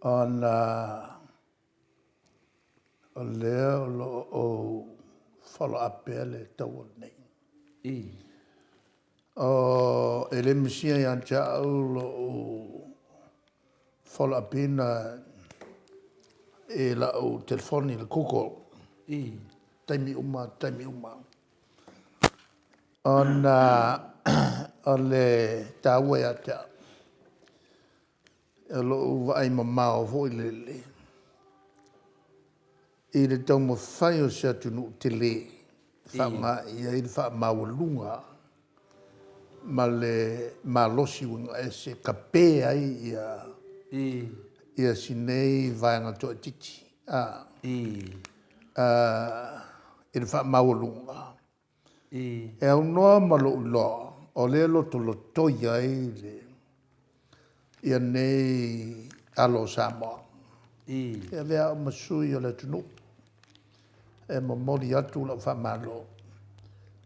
Ona o lea o lo o ou follow up pea le taua lenei. E le misia ia te au lou follow up ina i lau telefoni i le Google i taimi uma taimi uma, ona o le taua ia te au, o lou vaai mamao foi lele i le taumafai o se atunuu tele e faaaoga i ai le faamaualuga ma le malosi uiga ese e tape ai ia si nei vaega toaitiiti i le faamaualuga. E aunoa ma lou iloa o lea e lotolotoi ai ia nei alo o Samoa. E avea au ma sui o le atunuu e momoli atu lau faamalo,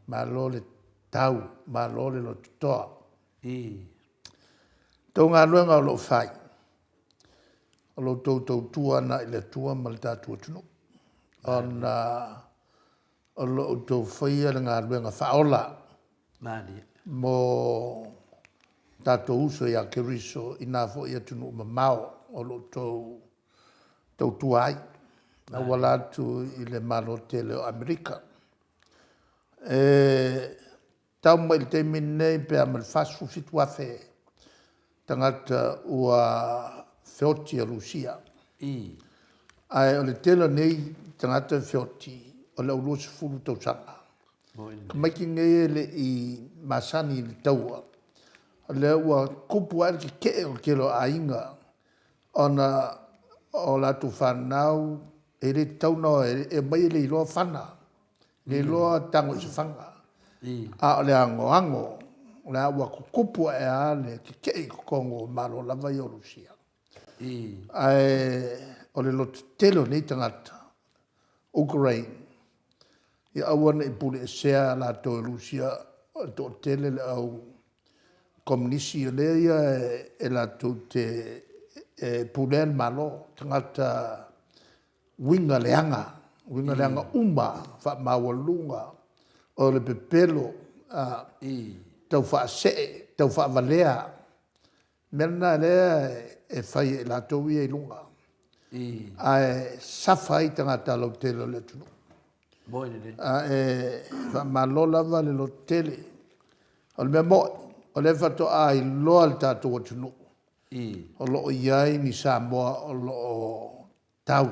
malo le tau, malo le lototoa. Tou galuega o lo o fai, o la outou tautua lena i le Atua ma le tatou atunuu, ona o lo o outou faia le galuega faaola mo tatou uso ia Keriso i na foi atunuu mamao o lo o outou tautua ai, e auala atu i le Malo tele o Amerika. E tau mai i le taimi lenei pe a ma le 47,000 tagata ua feoti e Rusia. Ae o le tele o nei tagata e feoti o le au 20 tausaga. O tamaiti nei e le i masani i le taua, o lea ua tupu ae le tetee o le tele o aiga ona o latou fanau e le tatau ona o, e omai e le iloa fana, le iloa tago i se fana. A o le anoano o la ua tutupu ae lava le tetee i totonu o Malo lava ia o Rusia. Ae o le loto tele o nei tagata Ukraine, ia aua ne i puleesea latou e Rusia, o le toatele le au komunisi lea ia e latou te pulea le Malo, tagata uiga leaga, uiga leaga uma lava, faamaualuga, o le pepelo, taufaasee, taufaavalea. O le mea lena o lea e fai e i latou ia i luga, ae suffer ai tagata lautele o le atunuu. Ae faamalo lava le lototele. O le mea moi, o lea faatoa iloa e le tatou atunuu o lo o i ai ni Samoa o lo o tau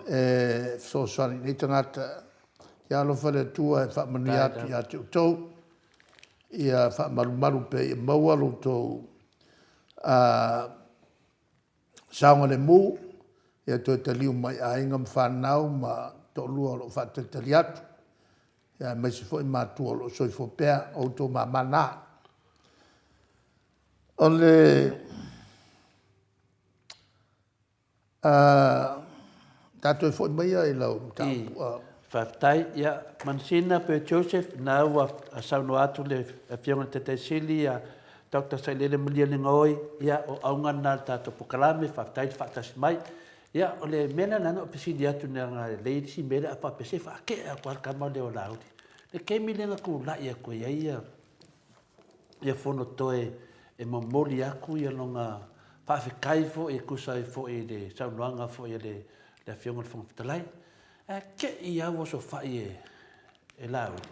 e fesoasoani i nei tagata. Ia alofa le Atua e faamanuia atu ia te outou, ia faamalumalu pea ia maua lo outou saogalemu, ia toe taliu mai i aiga ma fanau ma toalua o lo o faatalitali atu, aemaise foi matua o lo o soifua pea. O outou mama na. O le a toe foi maia i lau mataupu. Faafetai. Ia, Manusina pe Joseph, lena ua saunoa atu le Afioga i le Taitai Sili ia Dr. Sailele Malielegaoi, ia o auga lena o le tatou polokalame, faafetai le faatasi mai. Ia, o le mea lea na ala ona ou fesili atu leaga e lelei le isi mea lea a faapea se faatea atu lava le tama lea o Laauli. Le taimi lea na tulai atu ai ia ia Fonotoe e momoli atu ia lona faafetai foi e tusa ai foi i le saunoaga foi a le Afioga i le Fofoga Fetalai. Ae te i lava ua osofai e Laauli,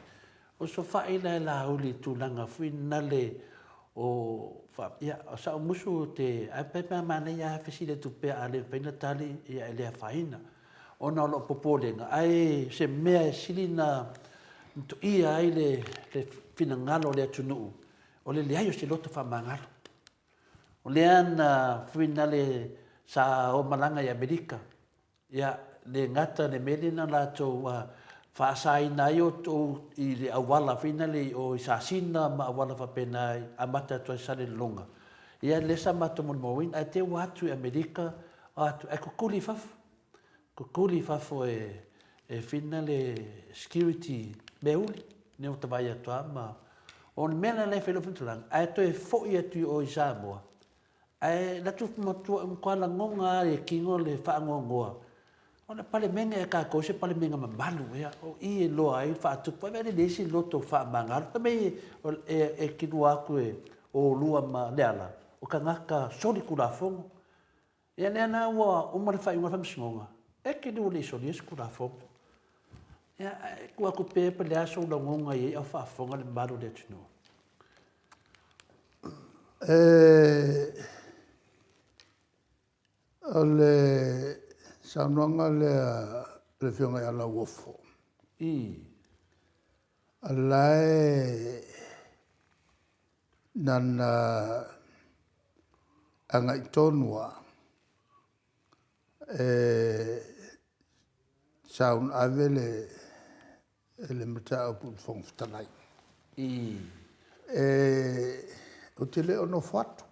osofai la e Laauli i le tulaga foi nale o, ia, o sau musu ou te, ae pe a manaia lava fesili atu pea a le mafai ona tali, ia e le afaina ona o lou popolega, ae o se mea e sili ona toia ai le finagalo o le atunuu, o le leai o se loto faamagalo. O lea na fuinale sa o malaga i Amerika, ia, le gata le mea lea na latou faasaina ai outou i le auala foi lea i o i Sasina ma auala faapena e amata atu ai i Salelologa, ia lea sa matou molimauina, ae te i ua atu i Amerika, o atu ae tutuli i fafo, tutuli i fafo e whina le security mea uli, lea ua ta vaai atu lava ma. O le mea la lea e fai ai lau faamatalaga, ae toe foi atu i o i Samoa, ae alu atu matua, matua lagona lava i le tino le faanoanoa, o le Palemene a tatou o se Palemene mamalu ea, o i e iloa ai le faatupu, vaai e leai se loto faamagalo. Fai mai e tilua atu e oulua ma Leala, o tagata solitulafono. Ia lea la ua uma le faaiuga o le Faamasinoga, e te lua le i solia se Tulafono. Ia, ae tuu atu pea po o le a sou lagona i ai a o faafofoga le mamalu o le atunuu. O le saunoaga lea a le Afioga ia Lauofo, o la e na ona agai tonu lava e ave le mataupu i le Fofoga Fetalai. Ou te le o nofo atu.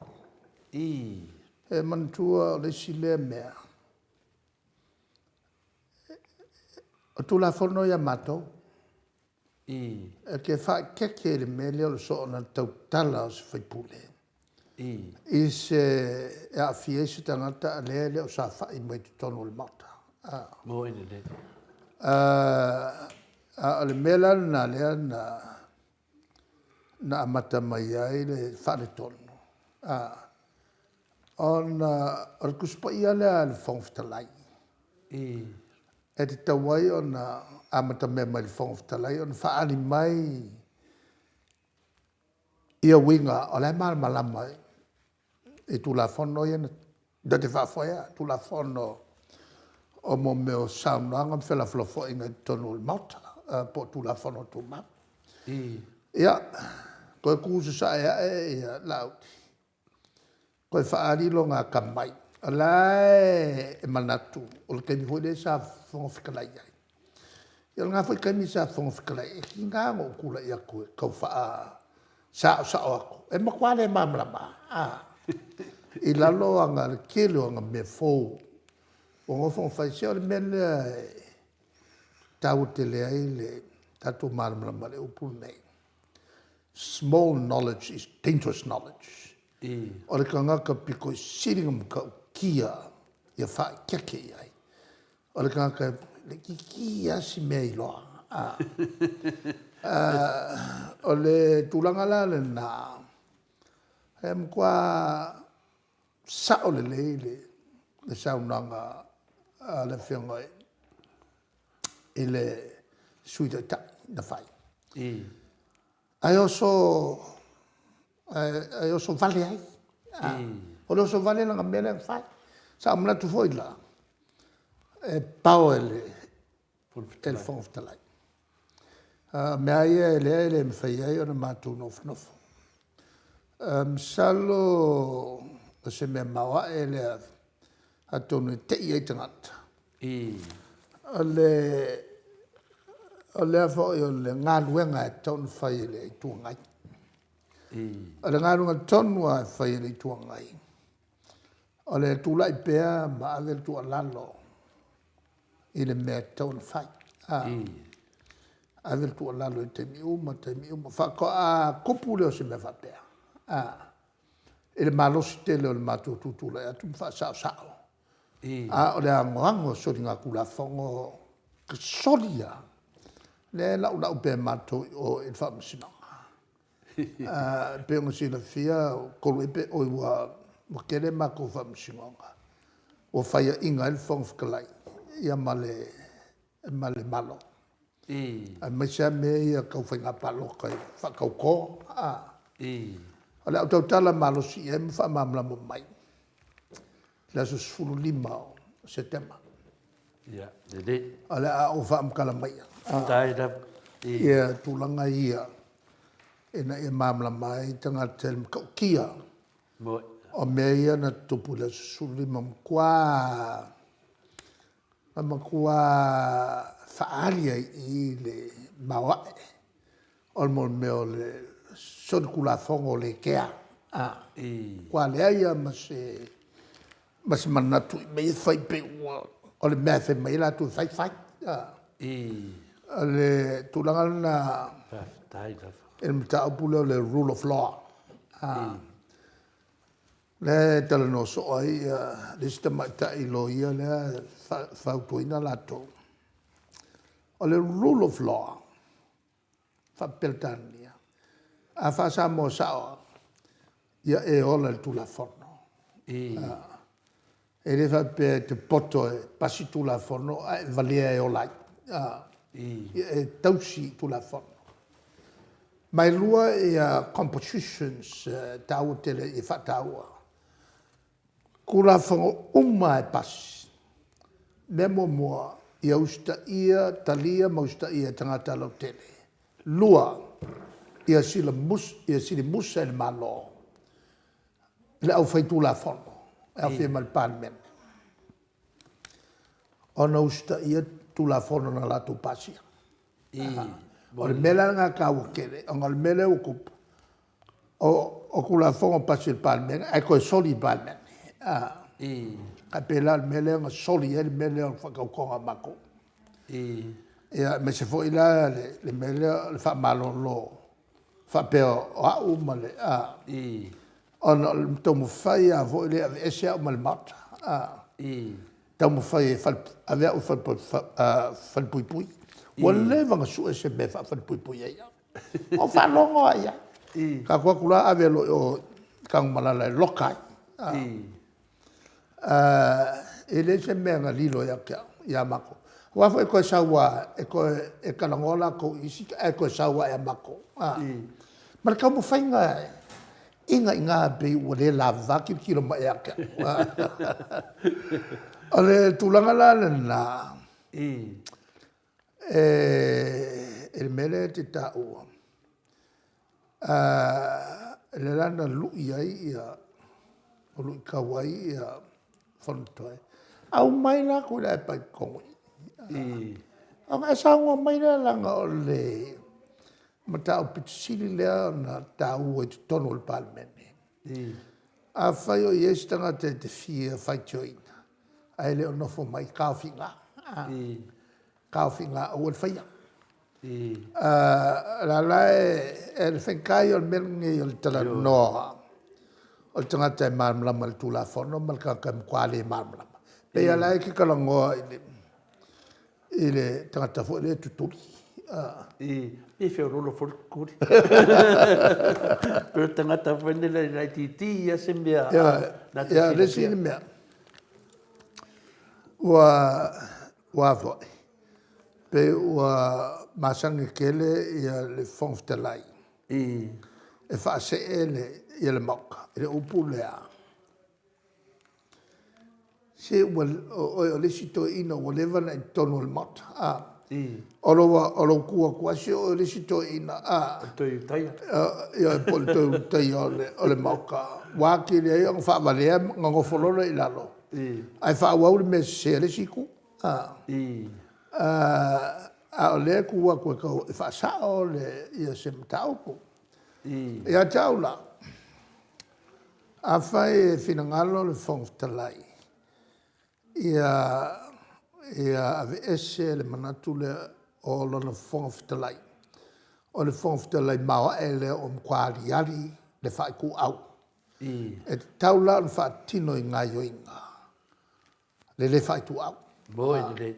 E manatua o le isi lea mea, o Tulafono ia a matou. E te faaeteete i le mea lea o le soona tautala o se sui usufono i se e aafia ai se tagata a o lea e le o saofai mai i totonu o le Maota. Moni lelei. A o le mea la lena lea na amata mai ai le faaletonu, ona o le Tusi Paia lea a le Fofoga Fetalai, e tatau ai ona amatamea mai i le Fofoga Fetalai ona faaali mai ia uiga o la e malamalama i Tulafono ia na te faafoea, Tulafono o mea o saunoaga ma felafolafoaiga i totonu o le Maota po o Tulafono Tumau. Ia, toe tu sasae ae Laauli toe faaali lona atamai, o la e manatu o le taimi foi lea sa Fofoga Fetalai ai. Ia o lena foi taimi sa Fofoga Fetalai ai, e tiga ona ou tulai atu e tau faasaosao atu, e matua le malamalama lava i lalo o le tele o ana mea fou ua nofo ma fai. Se o le mea lea e taua tele ai le tatou malamalama i le upu lenei, small knowledge is dangerous knowledge. O le tagata pito i sili ona matautia ia faaeteete i ai, o le tagata e laitiiti lava si mea e iloa. O le tulaga la lena, e matua sao lelei le saunoaga a le Afioga i le Sui Taitai na fai, ae oso vale ai. O le oso vale lana mea lea na fai. Sa ou manatu foi la, e power i le Fofoga Fetalai. A o mea lava ia lea e le mafai ai ona matou nofonofo. Masalo o se mea maoae lea atonu e tei ai tagata, o le a foi o le galuega e tatau ona fai e le Itu Agai. O le galuega tonu lava e fai e le Itu Agai, o le tulai pea ma ave le tuualalo i le mea e tatau ona fai, ave le tuualalo i taimi uma taimi uma. Faatoa tupu lea o se mea faapea i le malosi tele o le matou tutulai atu ma faasaosao, a o le anoano o soligatulafono soli ia lea e laulau pea e matou i o i le Faamasinoga. E pei ona silafia ua tele a matou faamasinoga ua faiaina ai le Fofoga Fetalai ma le Malo, aemaise lava mea ia tau faiga palota faatauto. O le a ou tautala malosi i ai ma faamalamalama mai i le aso 15 o Setema. Ia, lelei. O le a ou faamatala maia Faafetai lava. tulaga ia ina ia malamalama ai tagata i le matautia o mea ia na tutupu i le aso 15. Na matua faaali ai i i le maoae o le mea o le solitulafono lekea. Matua leai lava ma se manatu i mea ia e fai pei ua o le mea lava e fai mai ai latou e fai, fai. O le tulaga lena. Faafetai lava. i le mataupu lea o le rule of law. Lea e talanoa soo ai le isi tamaitai loia lea e fautuaina latou. O le rule of law faa-Peretania, a faa-Samoa sao lava, ia e ola i le Tulafono. E le faapea e te poto e pasi Tulafono ae e valea e ola ai. Ia e tausi i Tulafono. Ma e lua ia compositions e taua tele i faataua. Tulafono uma lava e pasi, mea muamua, ia usitaia, talia ma usitaia e tagata lautele. Lua, ia silimusa e le Malo le aufaitulafono e aofia ai ma le Palemene, ona usitaia Tulafono na latou pasia. O le mea la lena e taua tele, ona o le mea lea ua tupu, o Tulafono e pasi e le Palemene ae toe soli e le Palemene. E tai pei la o le mea lea na soli ai le mea lea o le faatautoga a matou. Ia aemaise foi la le mea lea o le faamalolo faapea o au ma le… ona o le taumafai lava foi lea e aveese au mai le Maota, taumafai e ave au i le falepuipui. Ua leva ona sue se mea e faafalepuipui ai au, na ou faalogo lava i ai. Ou fai atu la ave loa i o i Tanumalala e loka ai. E le o se mea na lilo ia te au, ia matou. Aua foi e toe sau lava e toe talanoa latou i isi ae toe sau lava ia matou. Ma le taumafaiga e inaina pei ua le lavava tilotilo mai ia te au. O le tulaga la lena i le mea lea e te taua, lea la na lui ai ia, luitau ai ia Fonotoe, aumai la Tuilaepa i totonu i i, ona e saunoa mai lea leaga o le mataupu pito sili lea ona taua i totonu o le Palemene. Afai o i ai se tagata e te fia faitioina ae le o nofo mai, taofi i ina, taofi i ina aua le faia. O la la e… o le faigata ia o le mea lenei o le talanoa o le tagata e malamalama i le Tulafono ma le tagata e matua le malamalama. E pei lava la e te talanoa i le tagata foi lea e tutuli. E feoloolo foi le tutuli. Pei o le tagata foi lele e laitiiti lava se mea. Ioe. O le isi mea, ua a foi, pei ua masani tele le Fofoga Fetalai e faasee le Maota i le upu lea, se o oe o le isi toeaina ua leva ona e i totonu o le Maota, a. O lou tu atu lava, se o oe o le isi toeaina, a. O le toe Ulutaia. Ioe po o le toe Ulutaia o le Maota, ua atili ai ona faavalea ona nofo loa lea i lalo ae faaauau le mea sese a le isi itu. A o lea e tu atu e faasao se mataupu. Ia te au la, afai e finagalo le Fofoga Fetalai ia aveese le manatu lea o lona Fofoga Fetalai, o le Fofoga Fetalai maoae lea ua matua aliali le faaituau. E tatau la ona faatino i gaoioiga le le faaituau. Moi lelei. E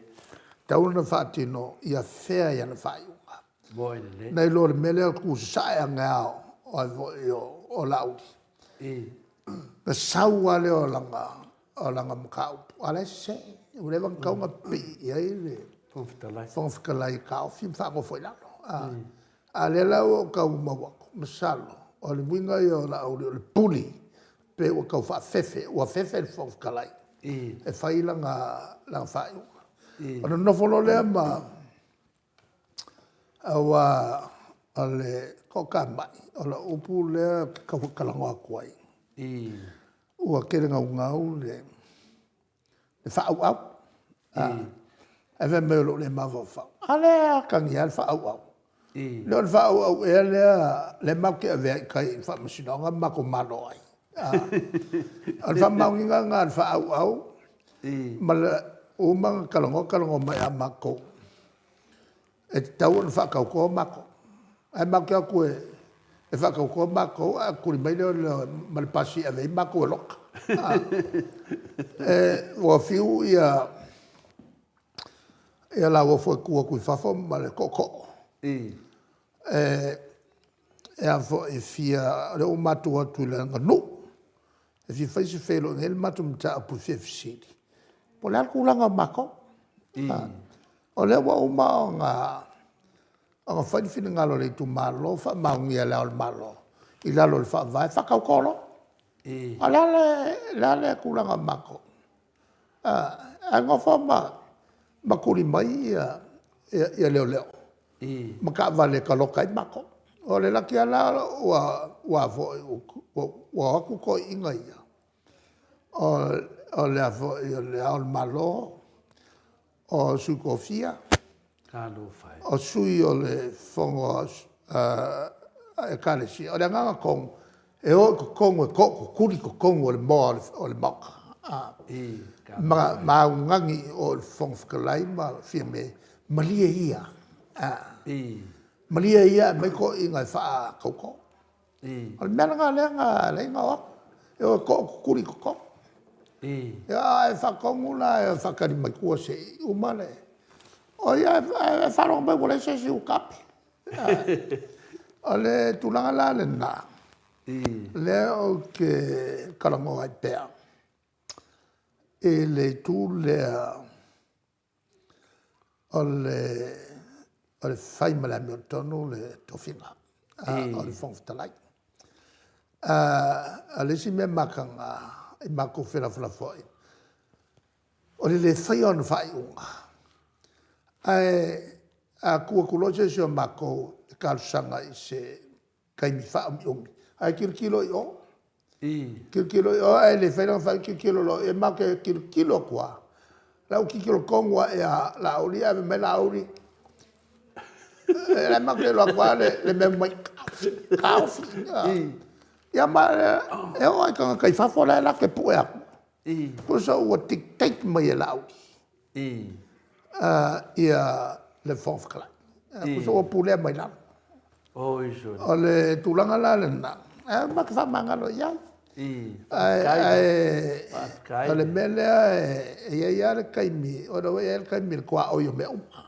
tatau ona faatino ia fair i ana faaiuga. Moi lelei. Nai lo le mea lea o le tu sasae ane lava o ai foi o Laauli, ona sau lava lea o lana mataupu a o la e sese. Ua leva ona tatau ona pipii i ai le Fofoga Fetalai e taofi ma faanofo i lalo. A o lea la ua ou tau maua atu, masalo o le uiga ia o Laauli o le puli pei ua tau faafefe, ua fefe le Fofoga Fetalai e fai lana faaiuga. Ona nonofo loa lea ma… aua o le toatamai, o lau upu lea ou te tau talanoa atu ai, ua tele naunau le faaauau, ae fai mai o lou le mafaufau. A lea e atagia lava le faaauau. Le o le faaauau ea lea lea matou te avea i tai i le Faamasinoga ma matou malo ai? O le faamaoniga lena o le faaauau ma le ua uma ona talanoa, talanoa mai ia matou e tatau ona faatauto matou. Ae matou te o atu e faatauto matou ae tuli mai leoleo ma le pasi e ave ai matou e loka. Ua fiu ia Lauofo e tu atu i fafo ma le tootoo e fia, o lea ua matou o atu i le aganuu e fia fai se feiloaiga, e i ai le matou mataupu e fia fesili, po o le a le tulaga o matou. O lea ua uma ona fai le finagalo o le itumalo faamaonia e Le Ao o le Malo i lalo o le Faavae, faatauto loa. A o le a le tulaga o matou? Ae nofo ma tuli mai leoleo ma taavale e taloka ai matou. O le laki lava la ua o atu toeaiina ia, o le Ao o Le Malo, o le Sui Tofia, o Sui o le Fono a Ekalesia. O le agaga tonu e o i totonu e tootutuli totonu o le moa o le Maota ma augani i o i le Fofoga Fetalai ma Fiame, malie ia, malie ia ae aumai toeaiina e faatauto. O le mea lena lea na ala ai ona o atu, e o e tootutuli i totonu. Ia a e faatonu la e o e faatali mai tua se i uma le… Ae faalogo mai ua leai se isi ua taape. O le tulaga la lena lea ou te talanoa ai pea i le itu lea o le fai ma le amiotonu le tofiga o le Fofoga Fetalai. O le isi mea mataga i matou felafolafoaiga, o le le faia o ana faaiuga, ae a tu atu loa se isi o matou e talosaga i se taimi faaumiumi, ae tilotilo i o, tilotilo i o ae le faia lana faaiuga tilotilo loa i o. E matou te tilotilo atu lava, o la e ua tilotilo tonu lava ia Laauli ae fai mai Laauli, o la e matou te iloa atu lava le mea e fai mai, taofi, taofi. Ia ma e oo lava i tagata i fafo la e latou te pue atu, tusa ua dictate mai e Laauli le Fofoga Fetalai, tusa ua pulea mai lalo. O le tulaga la lena, ae matou te faamagalo i ai. Ae o le mea lea e i ai lava le taimi, o le a i ai le taimi i le tuaoi o mea uma.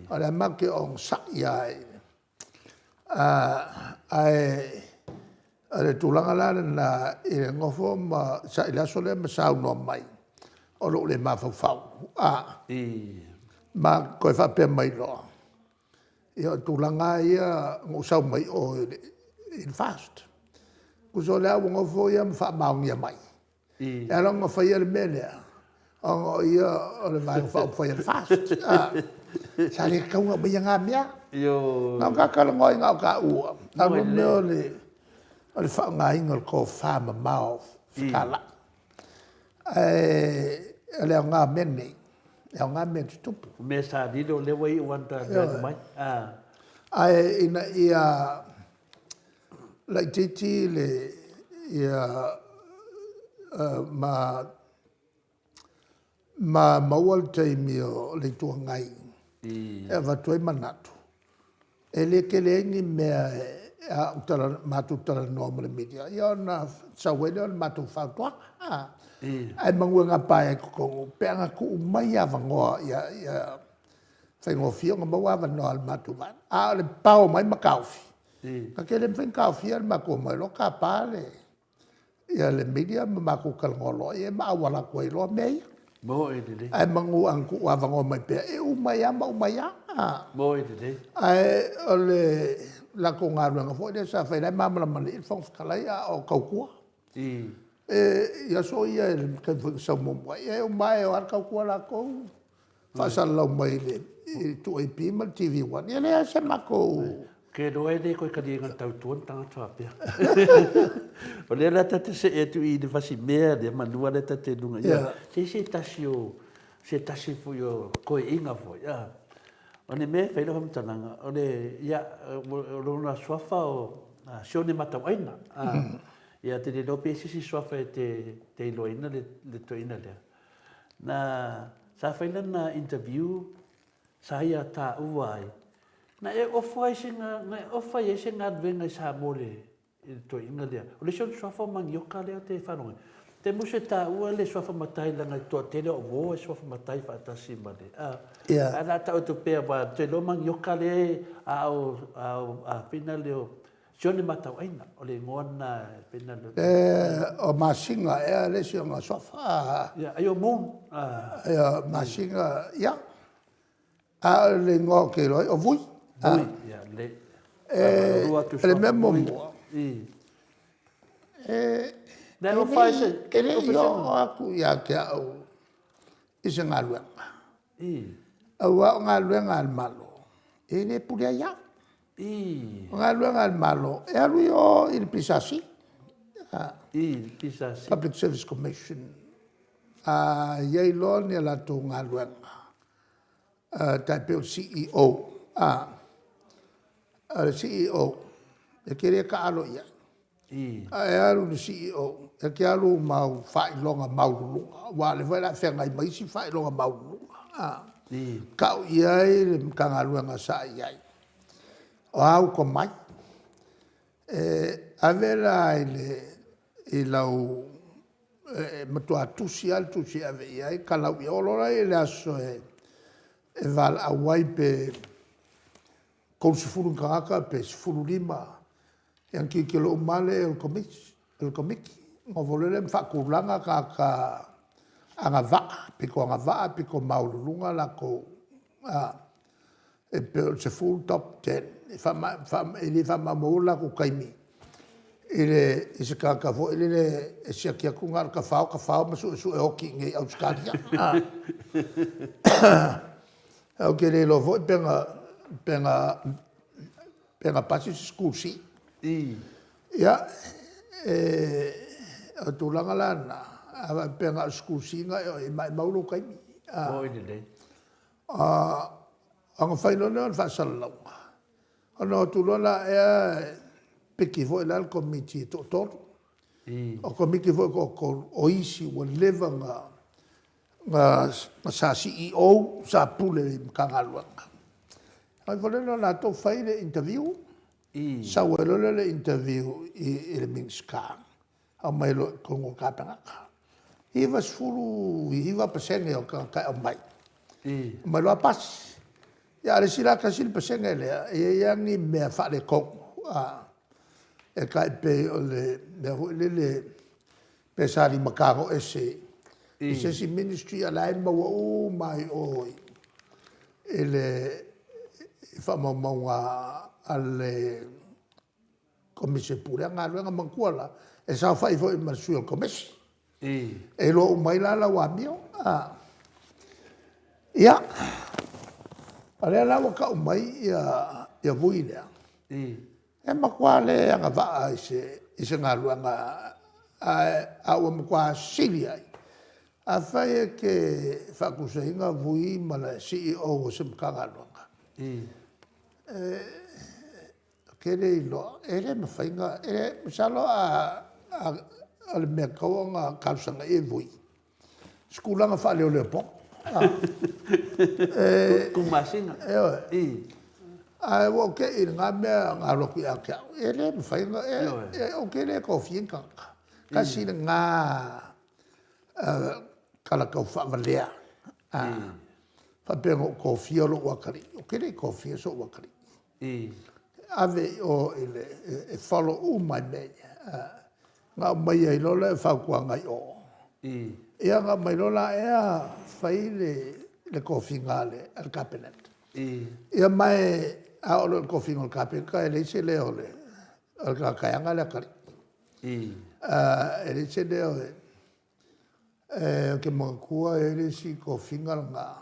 O lea matou te onosai lava, ae o le tulaga la lena i le nofo ma i le aso lea ma saunoa mai, o lou le mafaufau ma toe faapea mai loa, ia o le tulaga lava ia na ou sau mai o i le FAST. Tusa o lea ua nofo ia ma faamaonia mai, e ala ona faia le mea lea, ona o ia o le Vaega Faaupufai a le FAST. Sa le tatau ona aumaia na mea. Na ona ta talanoa ai na o taua, ae mo mea o le faaaogaina o le tofamamao fetalai. Ae o le aoga o mea nei, e aoga mea tutupu. O mea sa lilo lea ua iu lava ina mai. Ae ina ia laitiiti ma maua le taimi o le Itu Agai e avatu ai manatu, e le tele ai ni mea a matou talanoa ma le media ona sau ai lea o le matou fautuaga. Ae manu e gapa ai i totonu pe ana tuu mai avanoa ia faigofie ona maua avanoa o le matou vaega. A o le papao mai ma taofi, na te le mafai ona taofia le matou omai loa tapa le media ma matou talanoa loa i ai ma auala atu ai loa mea ia. Ae manu ana tuuavanoa mai pea, e uma ai lava ma uma ai lava. Ae o le latou galuega foi lea sa fai o la e malamalama lelei le Fofoga Fetalai a o tautua. I aso ia i le taimi foi na sau muamua ai, ia e uma ae o lava tautua latou, faasalalau mai i le 2AP ma le TV1, ia e leai lava se matou… Ou te iloa e le toe taliaina i le tautua ni tagata faapea. O lea la ta te see atu i le fasi mea lea semeamanu lea ta te i luga, ia, se tasi o se tasi foi o toeaina foi, o le mea e fai ai lau faamatalaga, o le, ia, o lona suafa o Sione Matauaina. Ia ou te le iloa pe i ai se isi suafa e te iloaina le toeaina lea. Na, sa fai lana interview sa ia taua ai. Na e ofo ai se na e ofa ai se galuega i Samoa i le i le toeaina lea. O le isi o le suafa o Manioka lea ou te faalogo ai. Taimi o se taua le suafa matai leaga e toatele o uo e suafa matai faatasi ma le a. Ia. Ae o le a tau atu pea aua ou te iloa Manioka lea a o a o a fina le o Sione Matauaina o le igoa lena e fina le. O Masina ea le isi ona suafa. Ia ai o Moon. Ia Masina ia. A o le igoa ou te iloa ai, o Vui. Vui, ia lelei. O le mea muamua, e le i oo atu ia te au i se galuega, aua o galuega a le Malo, e le pulea ai au. O galuega a le Malo, e alu i o i le PSC, Public Service Commission. A i ai loa ni a latou galuega, tai pei o le CEO, o le CEO, e te le taalo i ai. A e alu i le CEO, e te alu ma au faailoga maualuluga, aua o lea foi o le a feagai ma isi faailoga maualuluga. Tau i ai le Matagaluega sa e i ai, o a ou tomai. E ave la i lau... e matua tusi lava le tusi e ave i ai, kalau i ai. Oo loa lea i le aso e valaau ai pe 30 ni tagata pe 15, ia ona tilotilo uma lava lea o le Komiti, ona ofo loa lea ma faatulaga tagata agavaa, pito agavaa pito maualuluga latou, e pei o le 10 top ten. E le faamaumauina lo latou taimi i se tagata foi lele e siaki atu na o le tafao tafao ma suesue oti i inei i Ausetalia. Ou te le iloa foi pe na pasi se SC. Ia, o le tulaga la lena, a faapea na o le SC na e oo i ai, maumau lou taimi. Oi lelei. Ona fai loa lea o le faasalalauga, ona o atu loa lea piki foi la le Komiti e toatolu. O Komiti foi e toatolu, o isi ua leva ona sa CEO, sa pule i Matagaluega. Ona o ifo loa lea o latou fai le interview, sau ai loa lea o le interview i le Minisita, aumai loa i totonu o le Kapeneta. E 99% o tagata e aumai, omai loa pasi. Ia a o le isi la 1% lea, e i ai lava ni mea faaletonu, e tai pei o le mea foi lele pe sa lima tago ese i se isi Ministry a o la e maua uma lava i o i faamaumauga a le Komisi e Pulea Galuega. Manatua la, e saofai foi ma le sui o le Komisi, e iloa uma ai la lau amio. Ia, o lea la ua tau mai Vui lea, e matua le agavaa i se galuega, ae ua matua sili ai. Afai e te faatusaina Vui ma le CEO o se Matagaluega, ou te le iloa, e le mafai ona… Masalo o le mea e tatau ona talosaga i ai Vui, o se tulaga faaleoleo pono. Tumasina. Ioe. Ae ua ou te i i lena mea na alu atu ia te au, e le mafai ona… Ou te le tofia ni tagata. Tasi lena tala taufaavalea faapea na ou tofia lou atalii. Ou te le i tofia sou atalii. Ave i o e follow uma lava i mea ia, ona aumai ai loa lea o fautuaga i o, ia ona aumai loa lea fai le tofiga a le Kapeneta. Ia ma a oo loa i le tofiga a le Kapeneta e leai se leo o le tagata e ana le atalii. E leai se leo ou te manatua e i ai le isi tofiga lena,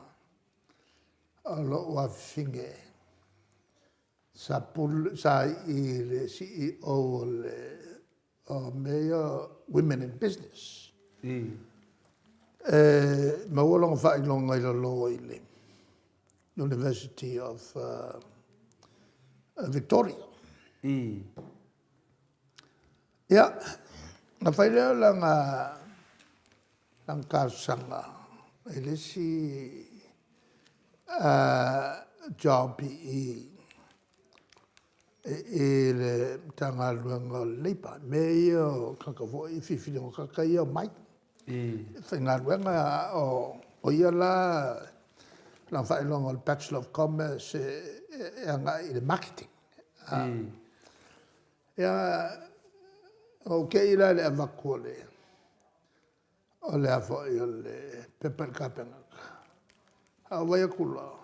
o lou afafine sa i i le CEO o mea ia o Women in Business. E maua lona faailoga i lalo i le University of Victoria. Ia, ona fai lea o lana talosaga i le isi job i i. i le Matagaluega o le Leipa, mea ia o tagata foi filifiliga o tagata ia e omai e faigaluega a o ia la lona faailoga o le Bachelor of Commerce e agai i le marketing. Ia, na ou te i la i le avatu o le o le a foi o le pepa i le Kapeneta, ae ou vaai atu loa,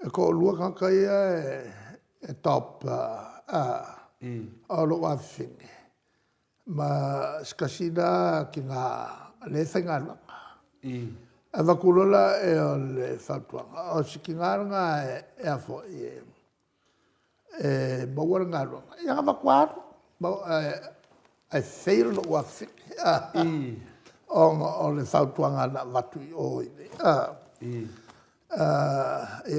e toalua tagata ia e top o lou afafine ma se tasi la tina lea e faigaluega. Avatu loa lea o le fautuaga, o si tina lena e a foi e maua le galuega, ia na avatu lava alu, ae fail lou afafine ona o le fautuaga na avatu i o i le… E i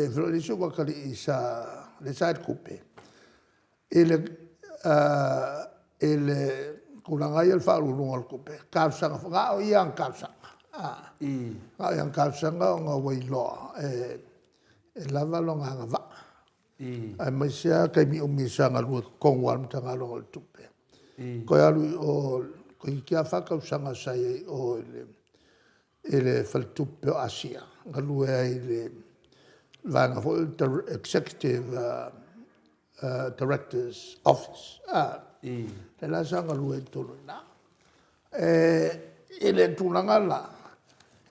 ai foi le isi ou atalii sa lea sa i le tupe, i le tulaga lava ia o le Faauluuluga o le Tupe, talosaga foi, na o ia lava na talosaga, na o ia na talosaga ona ua iloa e lava lona agavaa, aemaise lava taimi umi sa galue i totonu lava o le Matagaluega o le Tupe. Toe alu i o, toeitiiti lava fa tausaga sa i ai i o i le Faletupe o Asia, galue ai i le vaega foi lea o le Executive Directors Office, lea la sa galue ai i totonu i ina. I le tulaga la,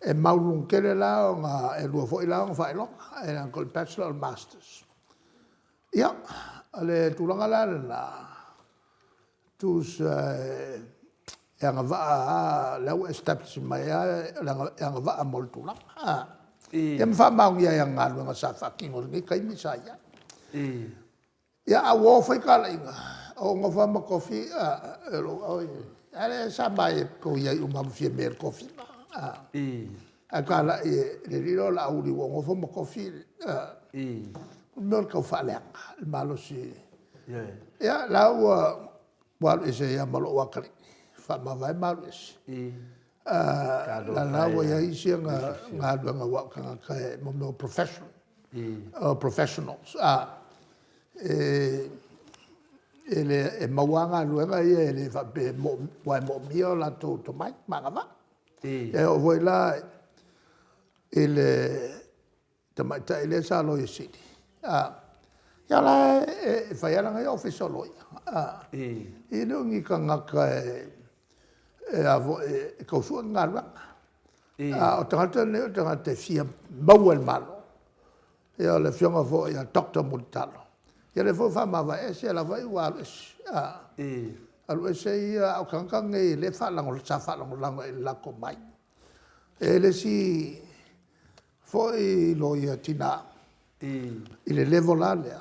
e maualuluga tele la ona… e lua foi la ona faailoga, e le gata o le Bachelor a o le Masters. Ia, o le tulaga la lena, tusa e agavaa lava, o lea ua establish mai lava e agavaa mo le tulaga, ia ma faamaonia ai ma ana galuega sa faatino i lenei taimi sa i ai. Ia a ua o fai talaiga, ou nofo lava ma tofi oi a lea sa ma tou i ai uma lava ma Fiame i le tofi lena. Ae talai e le alii lea o Laauli ua ou nofo ma tofi o le mea o le taufaaleaga le malosi. Ia la ua alu ese ai lava ma lou atalii, faamavae ma alu ese, la la ua i ai isi ana galuega aua o tagata mo mea o profession, o professionals e maua lava galuega ia e le faapea e aua e moomia o latou tomai ma agavaa. E oo foi la i le tamaitai lea sa Loia Sili, ia o la e fai lava lana ia Ofisa o Loia. E le o ni tagata e tau sue ni galuega. A o tagata nei o tagata e fia maua e le Malo. Ia o le afioga foi ia Doctor Mulitalo, ia lea foi ua faamavae ese o la foi ua alu ese. Alu ese ia, a o tagata nei lea sa faalagolago i le latou omai. E i ai le isi foi loia tina i le level lava lea,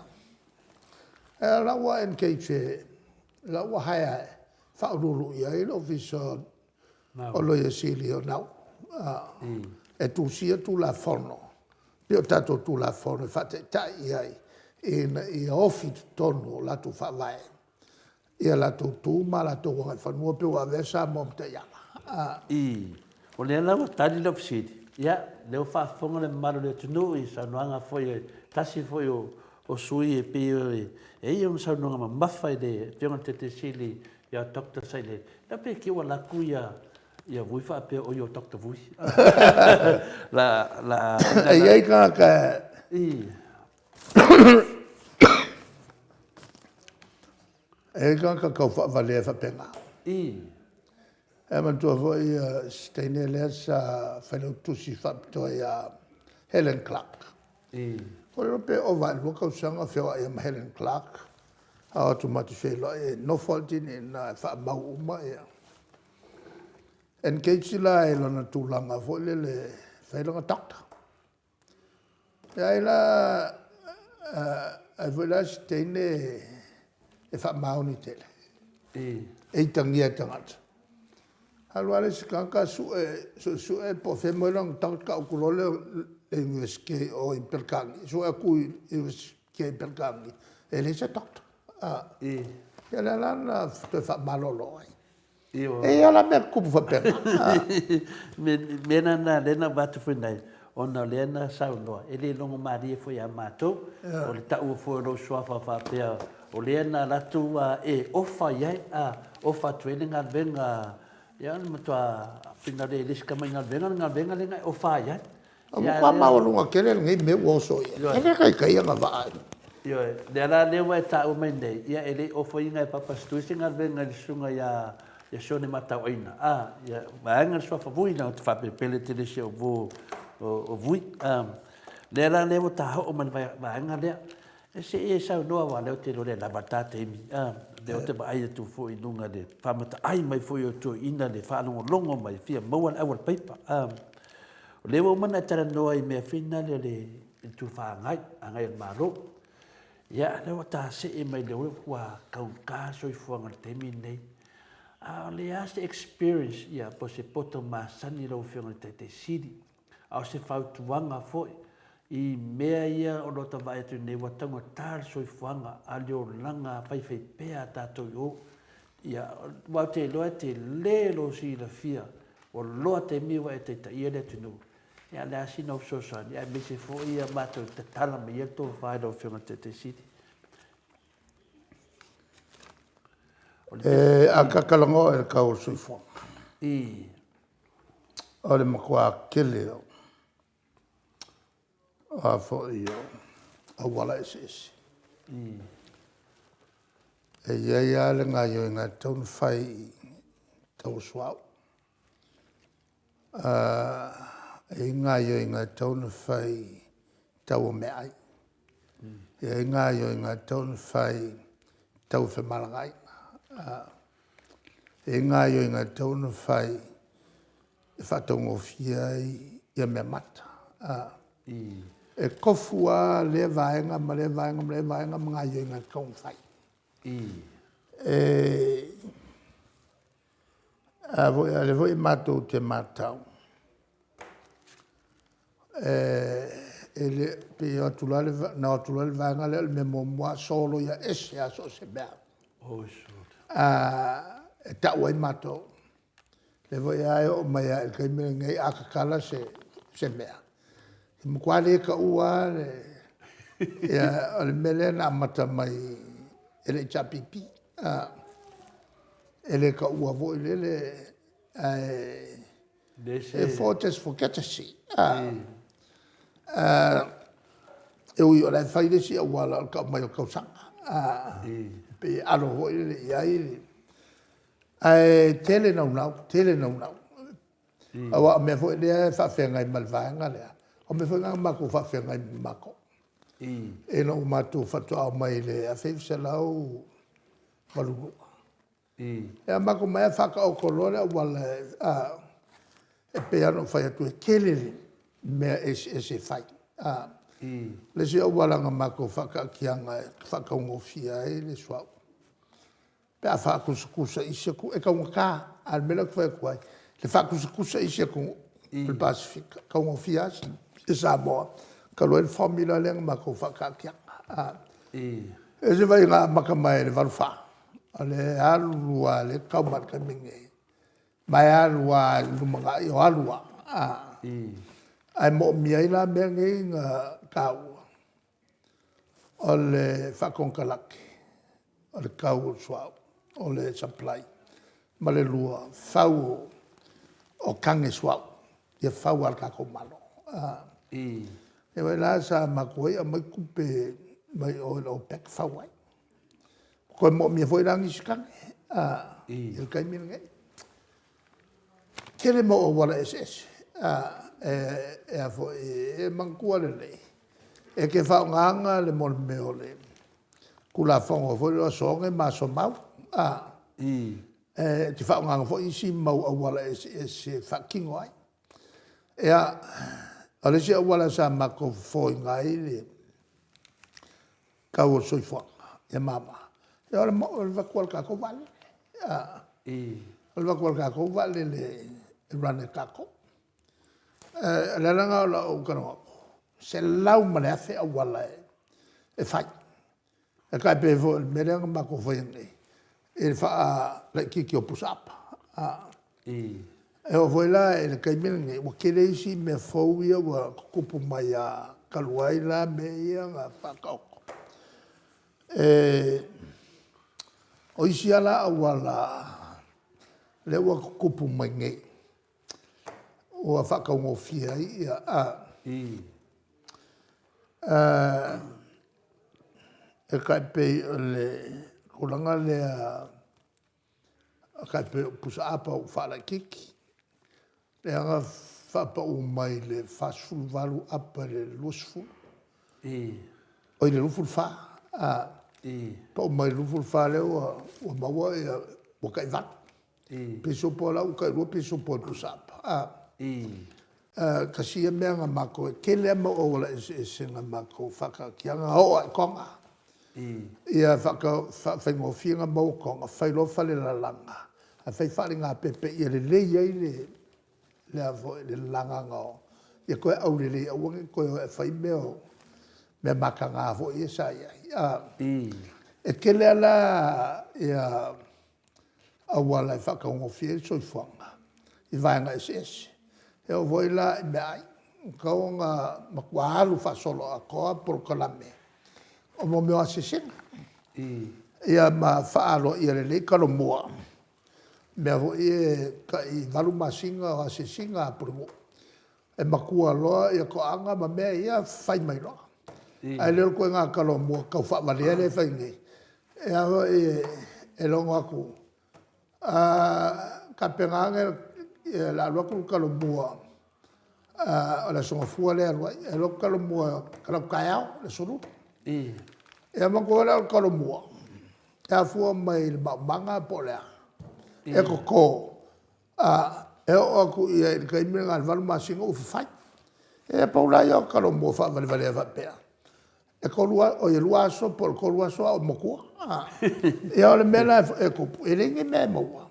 o la ua engage, o la ua hire e faauluulu i ai le Ofisa o Loia Sili o Nauru e tusia Tulafono pei o tatou Tulafono e faataitai i ai ina ia ofi i totonu o latou faavae ia latou tu ma latou agaifanua pei ua avea Samoa ma taiala. O lea la ua tali lau fesili, ia, o lea ua faafofoga le mamalu o le atunuu i saunoaga foi a se tasi foi o sui usufono e pei e i ai ona saunoaga mamafa i le Afioga i le Taitai Sili ia Doctor Sailele. Lea pei te i ua alu atu ia Vui faapea oi o Doctor Vui. La, la... E i ai tagata e i ai tagata tau faavalea faapena. E manatua foi si teine lea sa failautusi faapitoa ia Helen Clark. Ua ou le iloa pe ova i le 2 tausaga o feoai ai ma Helen Clark, a o atu matou te feiloai, e nofo lava le teine i ina e faamau uma. Engage la i lona tulaga foi lele e fai lona doctor. Ai la, ai foi la si teine e faamaoni tele, e itagia e tagata. Alu lava le isi tagata suesue po o fea e maua ai lona doctor tau atu loa lea o le Iunivesite i o i Peretania, sue atu i le Iunivesite i Peretania e leai se doctor. Ia lea la na toe faamalolo ai. E i ai lava la mea tutupu faapena. Mea la na lea na avatu foi nei, ona o lea na saunoa, e le logo malie foi ia matou, o le taua foi o lou suafa faapea o lea na alu atu e ofa i ai, a, ofa atu ai le galuega, ia o le matua finau e le si tamai galuega le galuega lea na e ofa i ai. Ua matua maualuga tele lenei mea ua oso i ai. E le taitai agavaa. Ioe, lea la lea ua e taua mai nei, ia e le i ofoina e Papa Stewart se galuega i le susuga ia ia Sione Matauaina, a, ia vaega le suafa Vui, leaga ou te faapelepele tele i si au uo o Vui. A, lea la lea ua ta oo mai le vaega lea. E se i e saunoa aua o lea ou te iloa o lea e lava le ta taimi, a, lea ou te vaai atu foi i luga i le faamataai mai foi o toeaiina le faalogologo mai e fia maua le aualepaipa. A, O lea ua uma ona e talanoa i mea foi na lea o le tufa agai, agai a le Malo. Ia, lea ua ta see mai le ua taugata le soifuaga i le taimi lenei. A o le a se experience ia po o se poto masani lau Afioga i le Taitai Sili, a o se fautuaga foi i mea ia o lo o ta vaai atu nei ua taugata le soifuaga, a o le olaga faifaipea a tatou i o. Ia, aua ou te iloa e tele lou silafia Ua loa taimi ua e taitaia le atunuu, ia o le a sina au fesoasoani, aemaise foi ia matou tatala mai ia le tofa i lau Afioga i le Taitai Sili. E a ta talanoa i le tau o le soifuaga, o le matua tele o a foi o auala eseese. E i ai lava le gaoioiga e tatau ona fai i tau o suauu. E i ai gaoioiga e tatau ona fai i tau o meaai. E i ai gaoioiga e tatau ona fai i tau o femalagaaiga. E i ai gaoioiga e tatau ona fai e faataugofie ai meamata. E tofu lava lea vaega ma lea vaega ma lea vaega ma gaoioiga e tatau ona fai. A foi o lea foi matou te matau, e le pei e o atu loa na o atu loa le vaega lea, o le mea muamua lava soloia ese lava so o se mea e tau ai matou. O lea foi lava e oo mai lava i le taimi lenei, a tatala se mea, e matua le taua lava le… O le mea lea na amata mai e le HRPP, e le taua foi lele, ae e forget-ese. E ui o la e fai le isi auala o le tau mai o tausaga, pei e alo foi lele i ai. Ae tele naunau, tele naunau, aua o mea foi lea e faafeagai ma le vaega lea, o mea foi na na matou faafeagai ma matou ina ua matou faatoa omai i le 1982. Ia matou omai lava faataoto loa le auala e pei lava ona ou fai atu e tele mea eseese e fai. O le isi auala na matou faataatiaga e faataugofie ai le suauu, pe a faatusatusa i isi atunuu, e taugata. A o le mea lea ou te fai atu ai, i le faatusatusa i isi atunuu o le Pasefika, e taugofie lava Samoa talu ai le formula lea na matou faataatiaga. Se i vaai na amata mai i le 1984, o lea e alu lava o lea e tau mai lava i le taimi lenei, ma e alu lava i le lumanai o alu lava. Ae moomia ai la mea nei na taua, o le faakonekarate o le tau o le suauu, o le supply ma le lua, fau o tane suauu, ia fau lava e le tatou Malo. Lea foi la sa matou o aumai tupe mai o i le OPEC fau ai. Toe moomia foi la nisi tane i le taimi lenei. Tele mau auala eseese e manatua lelei, e te faaaogaina le mea o le Tulafono foi lea o Aso Oge ma Aso Mau, e te faaaogaina foi isi mau auala eseese e faatino ai. Ia, o le isi auala sa matou fofoina ai le tau o le soifuaga ia mama, ia o le avatu lava o le tatou vaalele. O le avatu lava o le tatou vaalele e run e tatou. O le ala lena o lau talanoa atu, 100,000 auala e fai. E tai pei foi o le mea lea na matou faia nei i le faalaitiiti o pusa apa. E oo foi la i le taimi lenei, ua tele isi mea fou ia ua tutupu mai lava talu ai la mea ia na faataoto. O isi lava la auala lea ua tutupu mai nei ua faataugofie ai e tai pei o le tulaga lea e tai pei o pusaapa ua faalaitiiti, lea na faapau mai le 48 apa i le 20, oi le 24. Pau mai le 24 lea ua maua ua tai 8 pisupo la ua tai 2 pisupo i le pusaapa. Tasi ia mea na matou, e tele lava mau auala eseese na matou faataatiaina, na oo lava i Toga. Ia faafaigofie ona maua toga, fai loa falelalaga ae fai faalegapepe ia lelei ai le lalagaina o, ia toe aulelei ia aua ne i toe o e fai mea o mea mataga foi ia sa i ai. E tele lava la ia auala e faataugofie ai le soifuaga i vaega eseese. E oo foi la i meaai, e tatau ona matua alu faasoloatoa polokalame o mo mea o asiasiga, ia ma faaaloaia lelei talomua, mea foi ia e tai 8 masina o asiasiga a pulenuu, e matua loa toaga ma mea ia fai mai loa. Ae le o le ituaiga talomua taufaavalea lea e fai nei, e a foi e logo atu, tapena ane o le a alu atu le talomua o le Aso Gafua lea e alu ai, e alu atu talomua talaatu taeao le Aso Lulu. Ia manatua foi lea o le talomua, e afua mai le maumaga po o le a, e toto, e oo atu i ai i le taimi lena i le 8 masina ua fafai. Ia pau la ia o talomua faavalevalea faapea, e 2 aso po o le 3 aso a ua matua. Ia o le mea la e tupu, e leai ni mea e maua.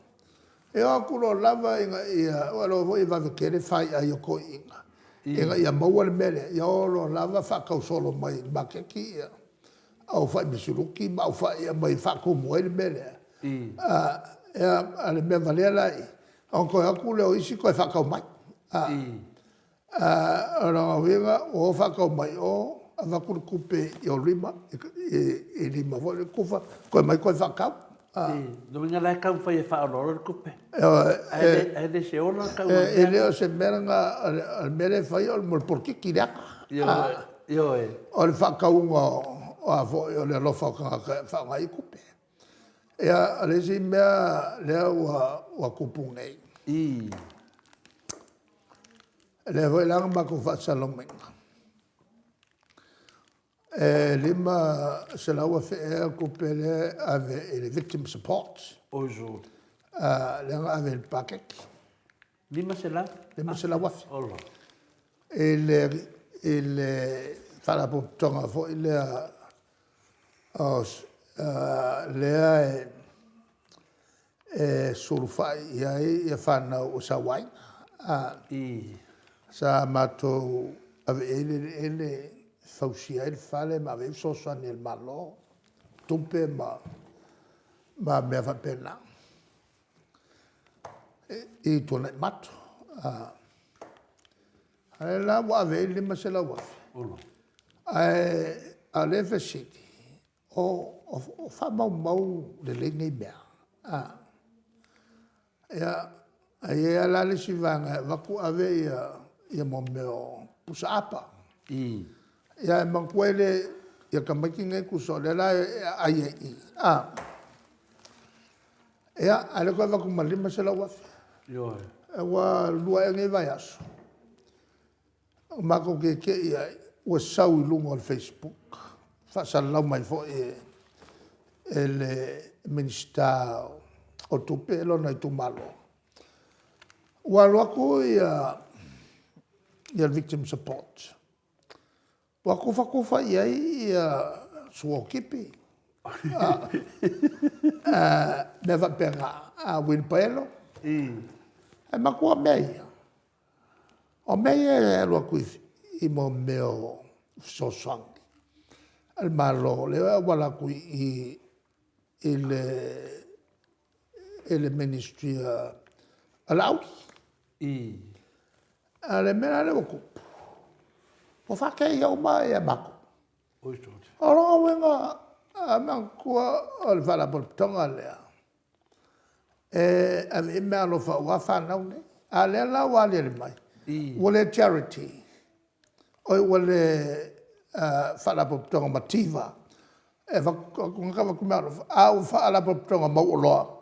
E o atu loa lava ina ia, ua e iloa foi e vave tele faiai o toeaiina ina ia maua le mea lea, ia o loa lava faatau solo mai i le maketi au fai misuluti ma au fai e aumai e faatumu ai le mea lea. Ia, a o le mea valea la i i, ona toe o atu lea o isi toe faatau mai. O lona uiga ua o faatau mai o avatu le tupe i ou lima, i lima foi lea tufa, toe aumai toe faatau. Lona uiga la e taumafai e faaoloolo le tupe, ae le o se ola le tauga o le mea E le o se mea lena, o le mea lea e fai o le polokiki leaga. Ioe, ioe. O le faatauga o le alofa o tagata e faaaoga ai tupe. Ia, o le isi mea lea ua tupu nei, lea foi la na matou faasalalauina, e $500,000 ea le tupe lea e ave i le Victim Support, lea na ave i le paketi. 500? $500,000. Ola. I le faalapotopotoga foi lea lea e sulufai i ai fanau ua sauaina. Sa matou ave i ai le eleele e fausia ai le fale ma ave i ai fesoasoani a le Malo, tupe ma mea faapena i Tuanaimato. A o lea la ua ave i ai le $500,000, ae o lea e fesili, o faamaumau lelei nei mea? Ia, e i ai lava la le isi vaega e avatu ave mea o pusaapa. Ia ae manatua e le, ia tamaiti nei tusa o lea la e aai ai i i, ia, a o lea ua toe avatu ma le $500,000. Ua 2 ea nei vaiaso, na matou tietie ai ua sau i luga o le facebook, faasalalau mai foi e le Minisita o Tupe lona itumalo, ua alu atu le Victim Support ua tufatufa i ai suotipi, mea faapena, uilipaelo. Ae manatua mea ia, o mea ia e alu atu i mea o fesoasoani a le Malo lea e auala atu i i i le Ministry a Laauli. A o le mea la lea ua tupu, ua faateia uma ia matou. O lona uiga, manatua o le Faalapotopotoga lea, e ave i ai meaalofa aua fanau nei. A o lea la ua aliali mai, ua le charity, oi ua le Faalapotopotoga mativa e avatu meaalofa, a ua Faalapotopotoga mauoloa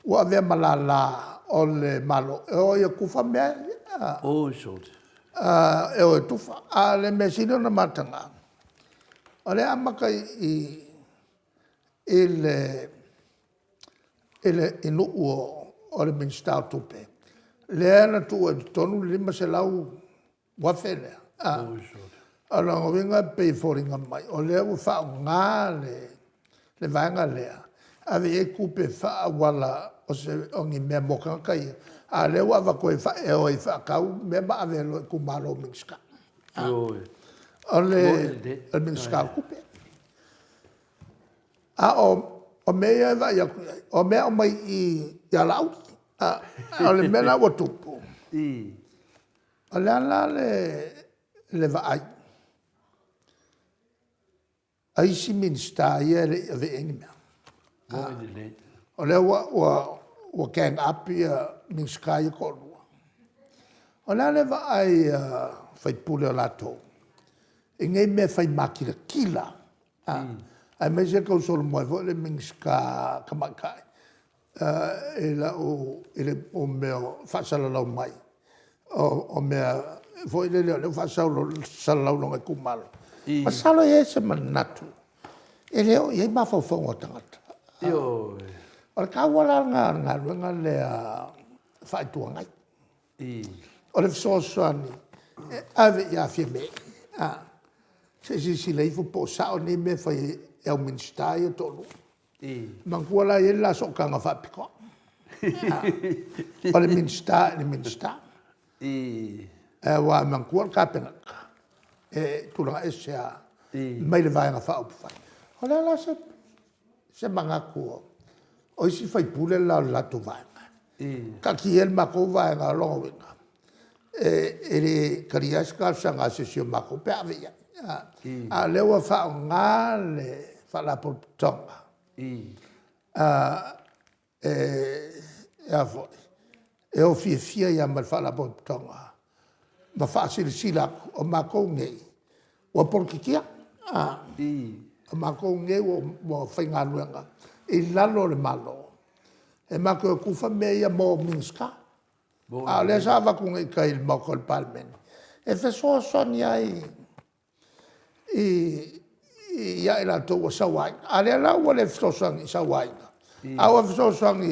ua avea ma lala o le Malo e o ai e tufa mea ia. E o e tufa. A o le mea e sili ona mataga, o lea e amata i i i nuu o le Minisita o Tupe, lea na tuua ai i totonu le $500,000 lea. O lona uiga e pei e foliga mai o lea ua faaaoga le vaega lea, ave i ai tupe faaauala o ni mea mo tagata ia, a o lea ua avatu e o e faatau mea ma ave loa i itumalo o Minisita. O le Minisita o Tupe. A o mea ia e vaai atu i ai, o mea e aumai i i ia Laauli. O le mea la ua tupu, o le a la le vaai a isi Minisita ia e le i avea i ai ni mea? O lea ua gang up ia Minisita ia e toalua. O le a le vaai a sui usufono o latou i nei mea e fai matilatila a? Aemaise e tausolomua ai foi le Minisita Tamaitai i lau, i mea o faasalalau mai o mea foi lele o lea ua faasalalau i lona itumalo. Masalo e i ai se manatu e le oo i ai mafaufauga o tagata. O le taua la lena o le galuega lea faa-Itu Agai, o le fesoasoani e ave ia Fiame se i silasila ifo po o sao nei mea e fai e au Minisita ia e toalua. Manatua la e i ai le la sootaga faapitoa, o le Minisita i le Minisita. Aua manatua o le Kapeneta, e tulaga ese lava mai le Vaega Faaupufai. O le a la se manatu o isi sui usufono la o le latou Vaega? Taatia ia le matou vaega, o lona uiga e le talia ai se talosaga a se isi o matou pe a ave i ai, a o lea ua faaaoga le Faalapotopotoga e o fiafia ai lava ma le Faalapotopotoga ma faasilasila atu, o matou nei ua polokikia, o matou nei ua faigaluega i lalo o le Malo e matou te o e tufa mea ia mo Minisita. A o lea sa avatu nei i tai i le maota o le Palemene e fesoasoani ai ia i latou ua sauaina. A o lea la ua le fesoasoani i sauaina, a ua fesoasoani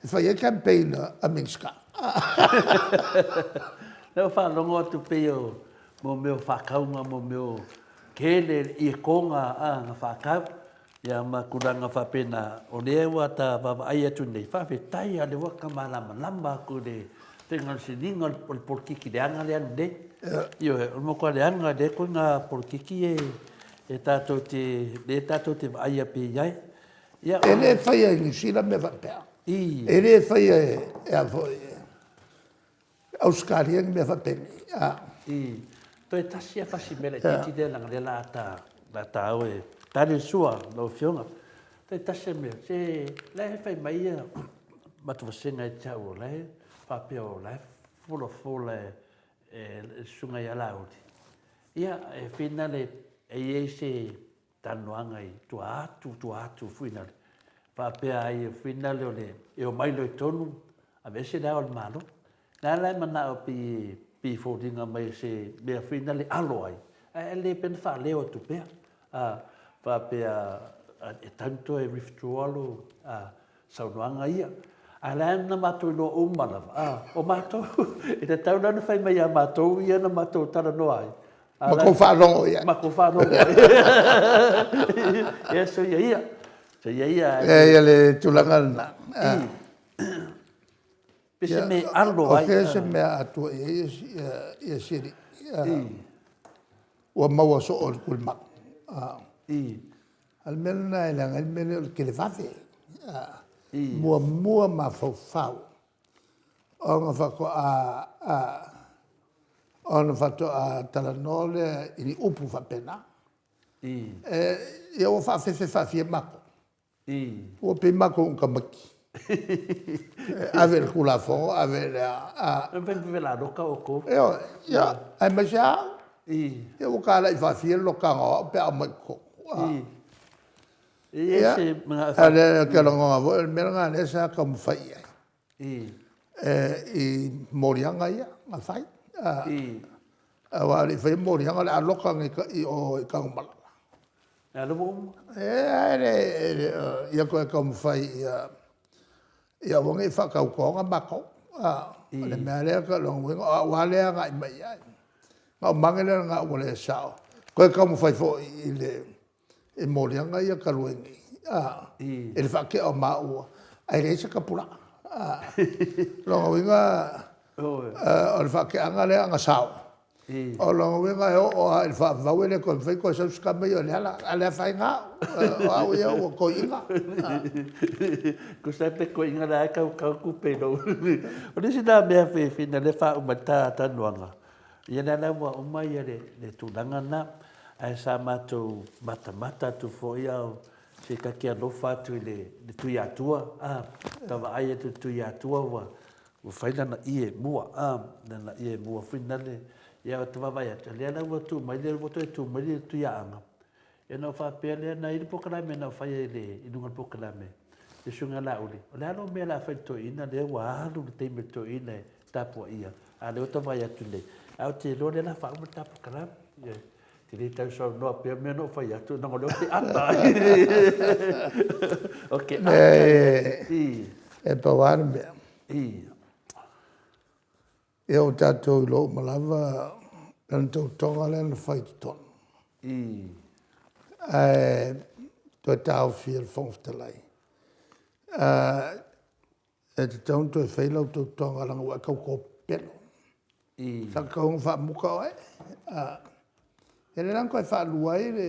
e fai ai campaign a Minisita. O lea ua faalogo atu pei o mea o faatauga mo mea o kele etoga na faatau ia ma tulaga faapena. O lea ua ta vaavaai atu nei, faafetai lava o lea ua ta malamalama atu i le faiga o le siliga o le polokiki leaga lea nei. Ioe, o le matua leaga lea ituaiga polokiki e tatou te, lea tatou te vaaia pea i ai. Ia, E le faia e Niu Sila mea faapea. E le faia e a foi e Ausetalia ni mea faapenei. Toe tasi lava fasi mea laitiiti lea leaga o lea o le a ta, le a ta o e tali le sua lau Afioga. Toe tasi lava mea, se la e fai mai ia matou vasega ia te au o la e faapea o la e folafola e le Susuga ia Laauli, ia e finale e i ai se talanoaga i tua atu, tua atu fuinale, faapea ai fuinale o le, e omai loa i totonu, aveese le Ao o le Malo. La la e manao pei, pei foliga mai o se mea fuinale alo ai, ae le pei ona faaleo atu pea, a, faapea e tatau ona toe withdraw lo saunoaga ia. A o la na matou iloa uma lava, a, o matou, e tatau la ona fai mai ia matou ia na matou talanoa ai. Matou faalogo i ai. Matou faalogo i ai. Ia, soia ia. Soia ia. Ia, le tulaga lena. Pe se mea e alo ai. O fea se mea a tua i ai ia Siri? Ua maua soo e le tulimanu. A o le mea lena e leaga ai le mea lea o le televave. Muamua mafaufau. Ona faatoa ona faatoa talanoa lea i ni upu faapena. Ia ua faafefe faafia matou. Ua pei matou o ni tamaiti. E ave i le Tulafono ave i le a? La loka outou. Ioe, ia, aemaise lava au. Ia ua talai faafia le lokaga o au pe a omai i totonu. Ia, a o lea ou te lagona foi o le mea lena lea sa taumafai i ai i moliaga ia na fai. Aua a le i faia moliaga o le a loka nei i o i Tanumalala. A lea ua uma. E le o, ia toe taumafai ia aua ne i faatautoina matou. O le mea lea, o lona uiga o au lava lea e agai mai i ai. Na ou mage lea leaga ua le sao, toe taumafai foi i moliaga ia talu ai nei i le faatea o maua ae leai se tapulaa. O lona uiga o le faateaga lea ana sao, o lona uiga e oo lava i le faavavau e le toe mafai ona toe sau se tama ia o Leala, a le afaina au, o au ia ua toeaina. Tusa pe toeaina la e tau tau tupe i lou. O le isi lena mea fiafia lea e faauma ai le ta talanoaga, ia lea la ua uma ia le, le tulaga lena, ae sa matou matamata atu foi a o se ta te alofa atu i le, le Tuiatua, a, ta vaai atu i le Tuiatua ua, ua fai lana ie mua, a, lana ie mua foi nale, ia ta vaavaai atu, lea la ua tu mai le, ua toe tu mai le Tuiaaga, Ia ona ou faapea lea, na i ai le polokalame na ou faia i le, i luga o le polokalame, le Susuga ia Laauli, o le a lou mea o le a fai i le toeaina lea ua alu le taimi o le toeaina e tapuaia, a o lea ua ta vaai atu nei, ae ou te iloa o lea o le a faauma le ta polokalame. Ioe. Ou te le tausaunoa pea mea na ou fai atu, leaga o lea ou te ata. Ou te ata. E, e pau lava le mea. Ia ua tatou iloa uma lava lana tautoga lea na fai i totonu. Ae toe taofi e le Fofoga Fetalai, e tatau ona toe fai lau tautoga leaga ua e tauto pepelo. Sa tatau ona faamuta oe. Ia lea la na toe faalua ai le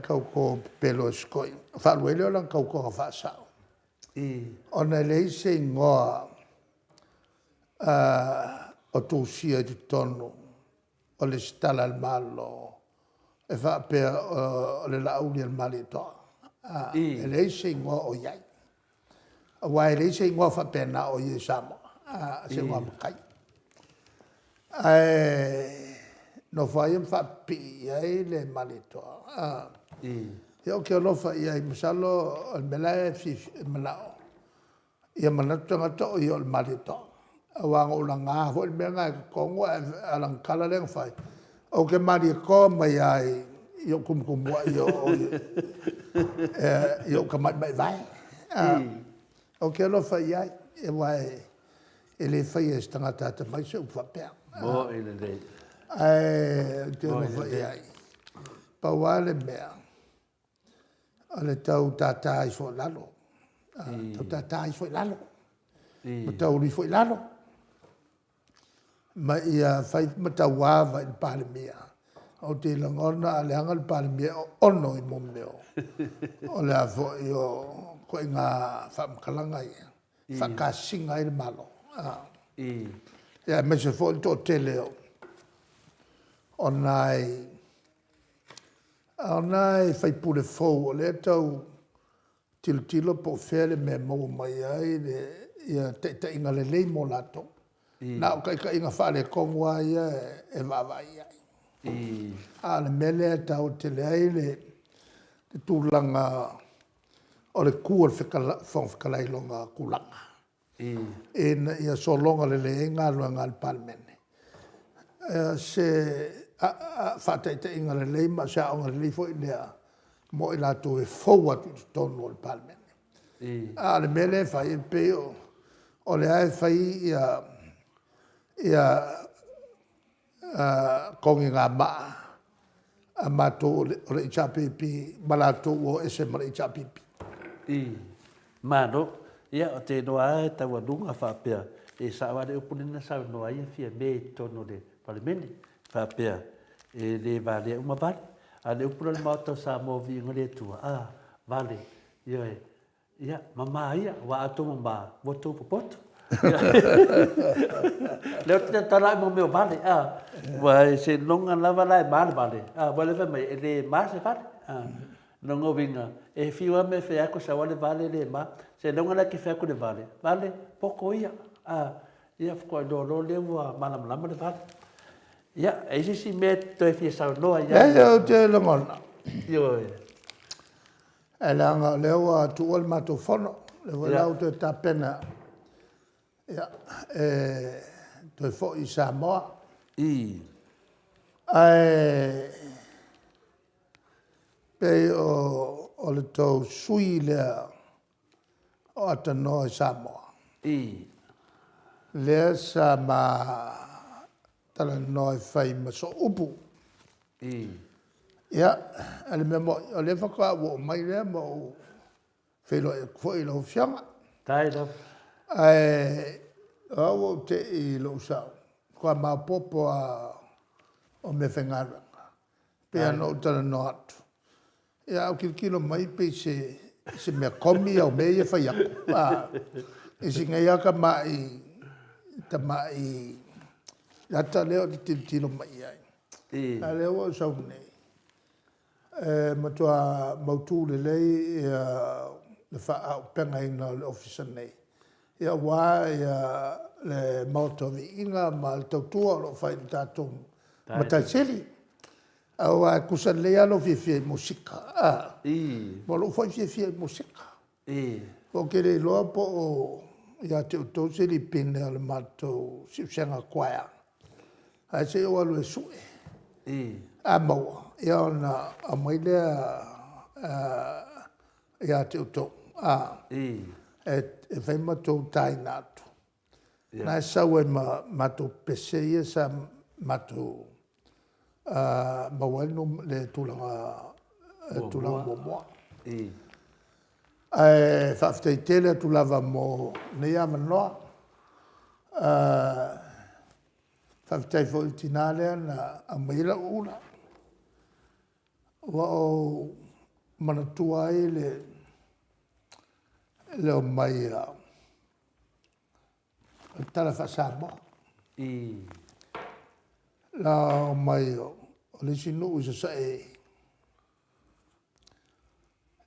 tauto pepelo a si toeaina, ona faalua ai lea o lana tautoga faasao, ona e leai se igoa o tusia i totonu o le resitala a le Malo e faapea o le Laaulialemalietoa. E leai se igoa o i ai, aua e leai se igoa faapena o i ai i Samoa, se igoa matai. Ae nofo lava ia ma faapipii i ai le Malietoa. Ia ou te alofa i ai, masalo o le mea la e manao, ia manatu tagata o ia o le Malietoa. Aua na ou laga foi le mea lena i totonu, ae o lana tala lea na fai, ou te Malietoa mai lava i ou tumutumuai e oo i ou tamaemaivae. Ou te alofa i ai, aua e le faia e se tagata atamai se upu faapea. Moni lelei. Ae ou te alofa i ai. Pau lava le mea, o le tau tata ifo i lalo, tau tata ifo i lalo, ma tau alu ifo i lalo, ma ia fai ma tauava i le Palemia. Ou te lagona a leaga le Palemia e oona i mea o le a foi o ituaiga faamatalaga ia e faatasina ai le Malo. Ia aemaise foi le toatele o nai sui usufono fou o lea e tau tilotilo po o fea le mea e maua mai ai le taitaiga lelei mo latou. Na o taitaiga faaletonu lava ia e vaavaai i ai. A o le mea lea e taua tele ai le tulaga o le tu a le Fofoga Fetalai i lona tulaga, ina ia sologa lelei ai galuega a le Palemene, se faataitaiga lelei ma o se aoga lelei foi lea mo i latou e fou atu i totonu o le Palemene. A o le mea lea e fai, e pei o lea e fai togigamaa a matou o le HRPP ma latou ua o ese ma le HRPP. Malo. Ia, ou te iloa lava e taualuga faapea, e sao lava le upu lea na saunoa ai Fiame i totonu o le Palemene, faapea, e le valea uma vale. A o le upu lea o le Maota o Samoa viiga i le Atua, a, vale, ioe, Ia, mama ia, aua a outou mama, ua outou popoto. Lea ou te tautala au i mo mea o vale, a. Aua seiloga lava la e ma le vale, a, aua o lea e fai mai, e le ma se vale, a. O lona uiga, e fiu lava ma e fai atu e sau lava le vale e le ma. Seiloga la e te fai atu i le vale, vale, poto ia, a, ia faatoa iloa loa lea ua malamalama le vale. Ia, e i ai se isi mea e toe fia saunoa i ai? Leai, ou te lagona. Ioe. Ae leaga o lea ua tuua le matou fono, o lea foi la ua toe tapena e toe foi i Samoa. Ae pei o le tou sui usufono lea o atanoi i Samoa, lea sa ma talanoa e fai ma sooupu. Ia, a o le mea moni, o lea faatoa ou oo mai lea ma ou feiloai atu foi i lau Afioga. Faafetai lava. Ae o au ua ou te i i lou sao, matua maopoopo lava o meafaigaluega. E pei lava ona ou talanoa atu, ia a ou tilotilo mai pei se mea komi au mea ia e fai atu, a, i si nei lava tamai ata lea ou te tilotilo mai i ai, a o lea ua ou sau nei, e matua mautu lelei le faaauupegaina o le Ofisa nei, aua le Maota o Viiga ma le tautua o lo o fai i le tatou Matai Sili. Aua e tusa lelei lava lou fiafia i musika, a, ma lou foi fiafia i musika. Ou te le iloa po o ia te outou se lipine o le matou Siusega Choir, ae se i ou alu e sue, a maua, ia ona aumai lea ia te outou, e fai ma tou taina atu. O lena e sau ai ma matou pese ia sa matou maua ai le tulaga muamua. Ae faafetai tele atu lava mo nei avanoa. Faafetai foi i le tina lea na aumai ai lau ula, ua ou manatua ai le omai a o le tala faa-Samoa. Na omai o le isi nuu i Sasae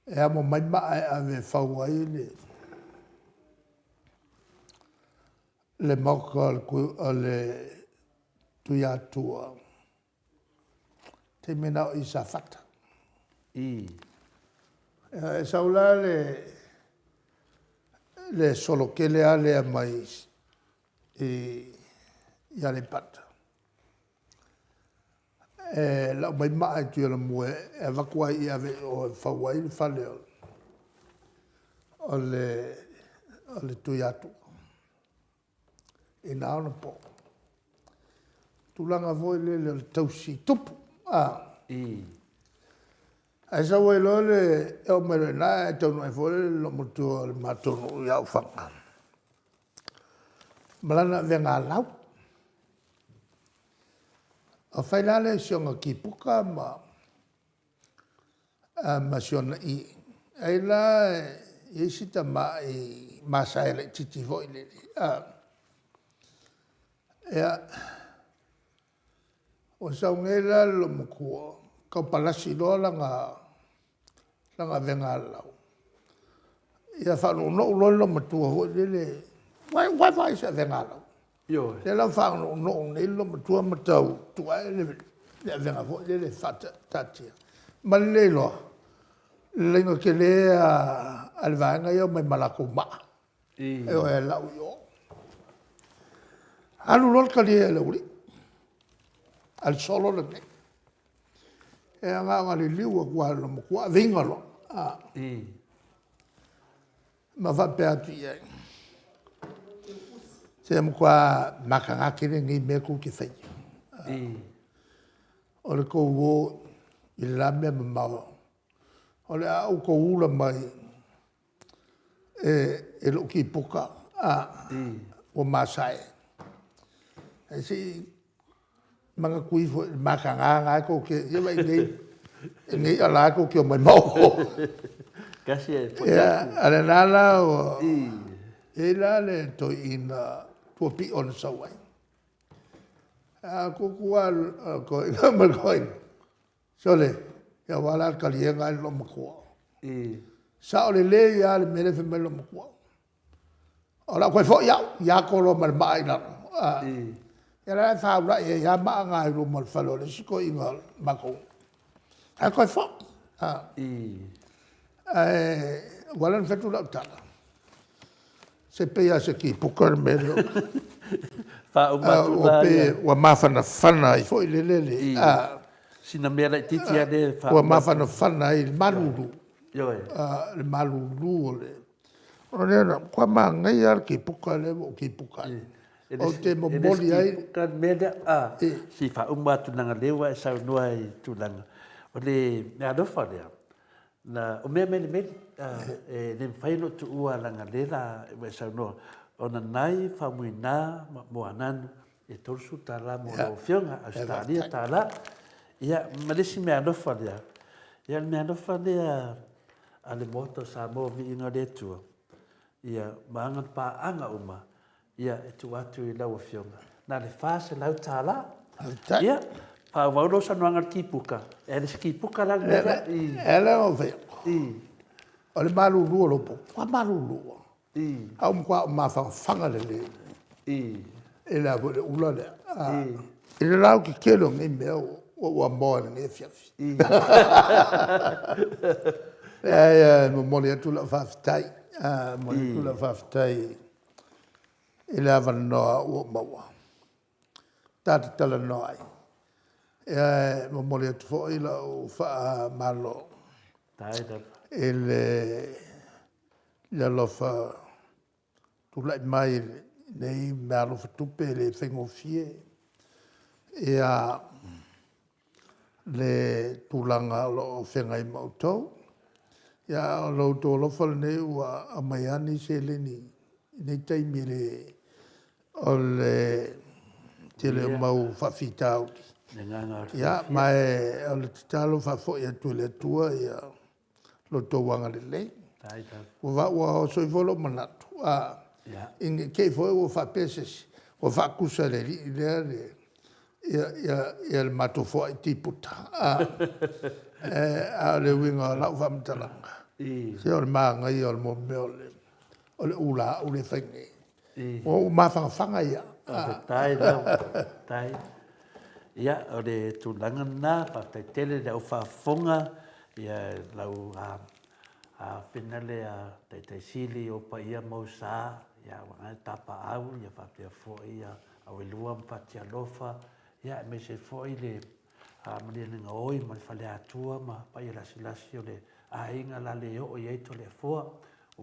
e amo mai maa e ave e fau ai le maota o le Tuiatua, taimi lena o i Safata. E sau la le solo tele lava lea mai i Aleipata e lau mai maa i Tuialamua e avatu ai e ave i o e fau ai le fale o le Tuiatua i na ona po. Tulaga foi lele o le tausi tupu, ae sau ai loa le, e oo mai loa i ina ae taunuu ane foi le loomatua o le matou nuu ia Ofaga ma lana avega lau. Ona fai la lea i si ona tipuka ma si ona ie, ai la e i ai si tamai masae laitiiti foi lele, a. Ia, ua sau nei la le loomatua tau palasi loa lana avega lau, ia faanounou loa le loomatua foi lele, ua e vaai i se avega lau? Lea la ua faanounou nei le loomatua ma tau tuu ae le avega foi lele e faataatia, ma le le iloa le laina tele lava a le vaega ia e omai ma latou maa e o e lau i o. Alu loa le talia e le aualii, ae o le solo lenei. Ia na ona liliu atu lava o le loomatua aveina loa, ma faapea atu i ai, se matua mataga tele nei mea tou te faia. O le tou o i le la mea mamao, o le a outou ula mai e lou tipuka a, ua masae. Ae se i manatua ifo i le mataga lena tou te… ia vaai nei i nei ala tou te omai ma outou. Ia, a o lena la ua E i ai la le toeaina tuapio na sau ai. A tutu lava le toeaina ma le toeaina, sole, ia aua la le taliega ae le loomatua. Sao lelei lava le mea lea e fai mai le loomatua. O le a ou toe foi au, iato loa ma le maa i lalo. Ia la e faulai ai lava maa na i luma o le fale o le isi toeaina o le matou, ae toe foi. Ae ua ala ona fai atu lau tala, se pei lava o se tipuka le mea lea. Ua pei ua mafanafana ai foi lele le… Sina mea laitiiti lava lea e Ua mafanafana ai i le malulu, le malulu o le… O lea na matua manaia lava le tipuka lea ua ou tipuka ai. Ou te momoli ai… E le o se tipuka le mea lea, se i faauma atu leaga o lea ua e saunoa i tulaga. O le meaalofa lea, o mea melemele, e le mafai ona ou tuua leaga o lea ua e saunoa. O Nanai, Faumuina ma Moananu, e $30 mo lau Afioga, Ausetalia tala. Ia ma le isi meaalofa lea, ia o le meaalofa lea a le Maota o Samoa Viiga i le Atua, ia ma ana paaga uma, ia e tuu atu i lau Afioga, na o le $400. Ia, faaauau lau saunoaga i le tipuka, e le o se tipuka la le mea lea. E ala ona ou fai atu, o le malulu o lou popoto, matua malulu lava. Ae ua matua ou mafanafana lelei i le ula lea, i le lautetele o nei mea ua ou amoa i lenei afiafi. Leai, e momoli atu lau faafetai, e momoli atu lau faafetai i le avanoa ua ou maua ta te talanoa ai. E momoli atu foi lau faamalo i le alofa tulai mai i lenei meaalofa tupe e le faigofie le tulaga o lo o feagai ma outou. A o lo outou alofa lenei ua aumai lava nei seleni i nei taimi o le tele o mau faafitauli. Ia, ma o le tatalo faafoi atu e le Atua lo outou agalelei. Ua oso ifo lou manatu, ina ne i te i foi ua faapea se isi ua faatusa e le alii lea le matou foai tiputa, a o le uiga o lau faamatalaga, se o le manaia o le mea o le ulaau lea e fai nei. Ua ou mafanafana ia au. Faafetai lava, faafetai. Ia, o le tulaga lena, faafetai tele i le au faafofoga, ia lau afafine lea Taitai Sili o paia ma ou sa, ia vaeane le tapaau faapea foi Auelua ma Fatialofa, ia aemaise foi le Malielegaoi ma le Faleatua ma paia lasilasi o le aiga o le a le oo i ai Toleafoa. Ua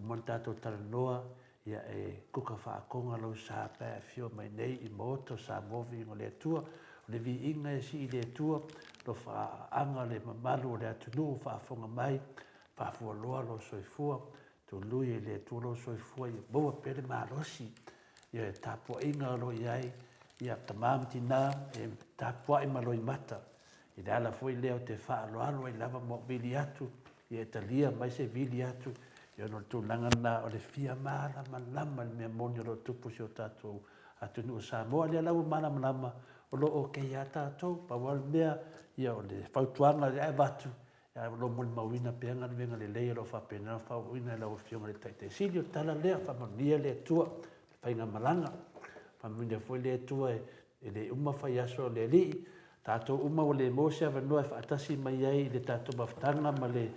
uma ona tatou talanoa, ia e kuka faakoga lou sa pe a e afio mai nei i Maota o Samoa, viiga o le Atua. O le viiga e sii i le Atua, alofaaga le mamalu o le atunuu o faafofoga mai, faafualoa lou soifua, tului e le Atua lou soifua ia maua pea le malosi i le tapuaiga o lo o i ai, ia tama ma tina e tapuai ma loimata. I le ala foi lea ou te faaaloalo ai lava ma ou vili atu, ia e talia mai se vili atu, ia ona o le tulaga lena o le fia malamalama i le mea moni o lo o tupu i si o tatou atunuu o Samoa. O lea la ua malamalama, o lo o okei lava tatou. Pau lava le mea, ia o le fautuaga lea e avatu, ae o lo o molimauina pea galuega lelei o lo o faapena ona faaauauina e lau Afioga i le Taitai Sili. O le tala lea, faamanuia le Atua i le faigamalaga, faamanuia foi le Atua e le uma faiaso o le Alii. Tatou uma ua le maua se avanoa e faatasi mai ai i le tatou mafutaga ma le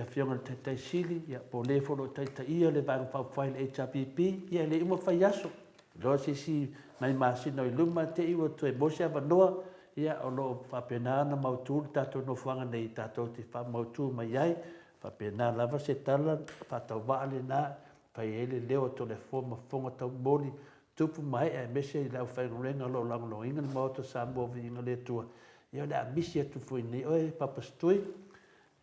Afioga i le Taitai Sili, ia po o le foi o lo o taitaia le Vaega Faaupufai a le HRPP, ia e le uma faiaso. Iloa se isi nai masina o i luma te i ua toe maua se avanoa, ia o lo o faapena ona mautu le tatou nofoaga nei tatou te faamautu mai ai. Faapena lava se tala faatauvaa lena e fai ai le leo o Toleafoa ma Fofoga Taumoli, tupu ma ee aemaise i le aufaigaluega o lo o lagolagoina le Maota o Samoa Viiga i le Atua. Ia o le a misi atu foi nei oe Papa Setui,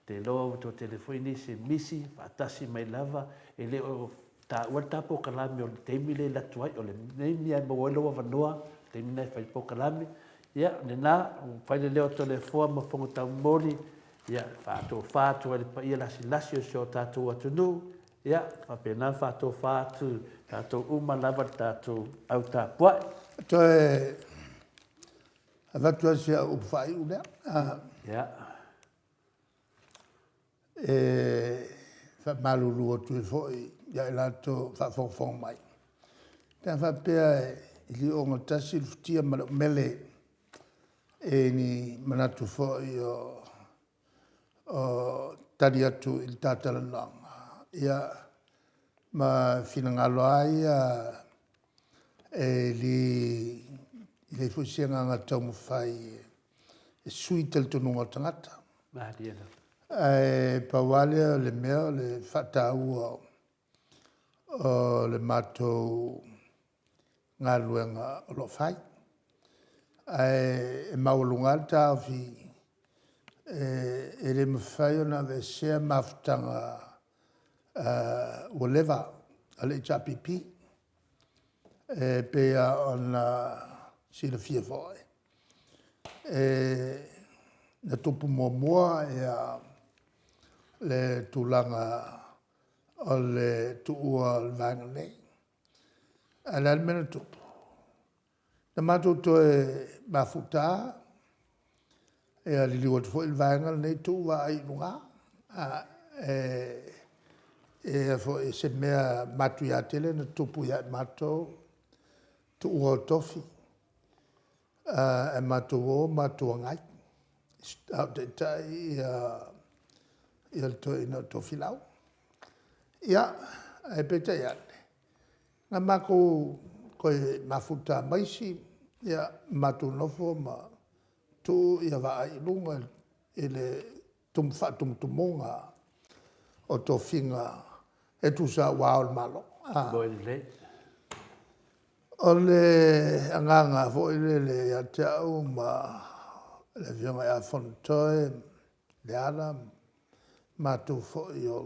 te iloa ua toatele foi nisi e misi faatasi mai lava, e le o taua le ta polokalame o le taimi lea e alu atu ai, o lenei mea e maua ai lou avanoa, o le taimi lena e fai ai le polokalame. Ia, o lena, ua fai le leo o Toleafoa ma Fofoga Taumoli, ia, e faatofa atu ai i le paia lasilasi o si o tatou atunuu. Ia, faapena faatofa atu tatou uma lava le tatou au tapuai. Toe avatu ai si au upu faaiu lea. Ia. E faamalulu atu ai foi ia i latou o faafogafoga mai. Pe a faapea e le ogatasi le futia ma le umele i ni manatu foi o tali atu i le ta talanoaga, ia, ma finagalo lava ia e leai foi se agaga taumafai e sui talitonuga o tagata. Ae pau lava lea o le mea o le faataua o le matou galuega o lo o fai. Ae maualuga lava le taofi e le mafai ona aveesea mafutaga ua leva a le HRPP. E pei lava ona silafia foi, na tupu muamua le tulaga o le tuua o le Vaega nei. Ae o le a le mea na tupu? Na matou toe mafuta lava, liliu atu foi le Vaega lenei tuu vaai i luga. O se mea matuia tele na tupu ia i matou le tuua o tofi, ae matou o matou agai, a o taitai ia le toeaina o Tofilau. Ia, ae peitai ane, na matou toe mafuta ma isi, ia matou nonofo ma tuu ia vaai i luga i le faatumutumuga o tofiga e tusa ua Ao o Le Malo. O le agaga foi lele ia te au ma le Afioga ia Fonotoe Leala ma matou foi o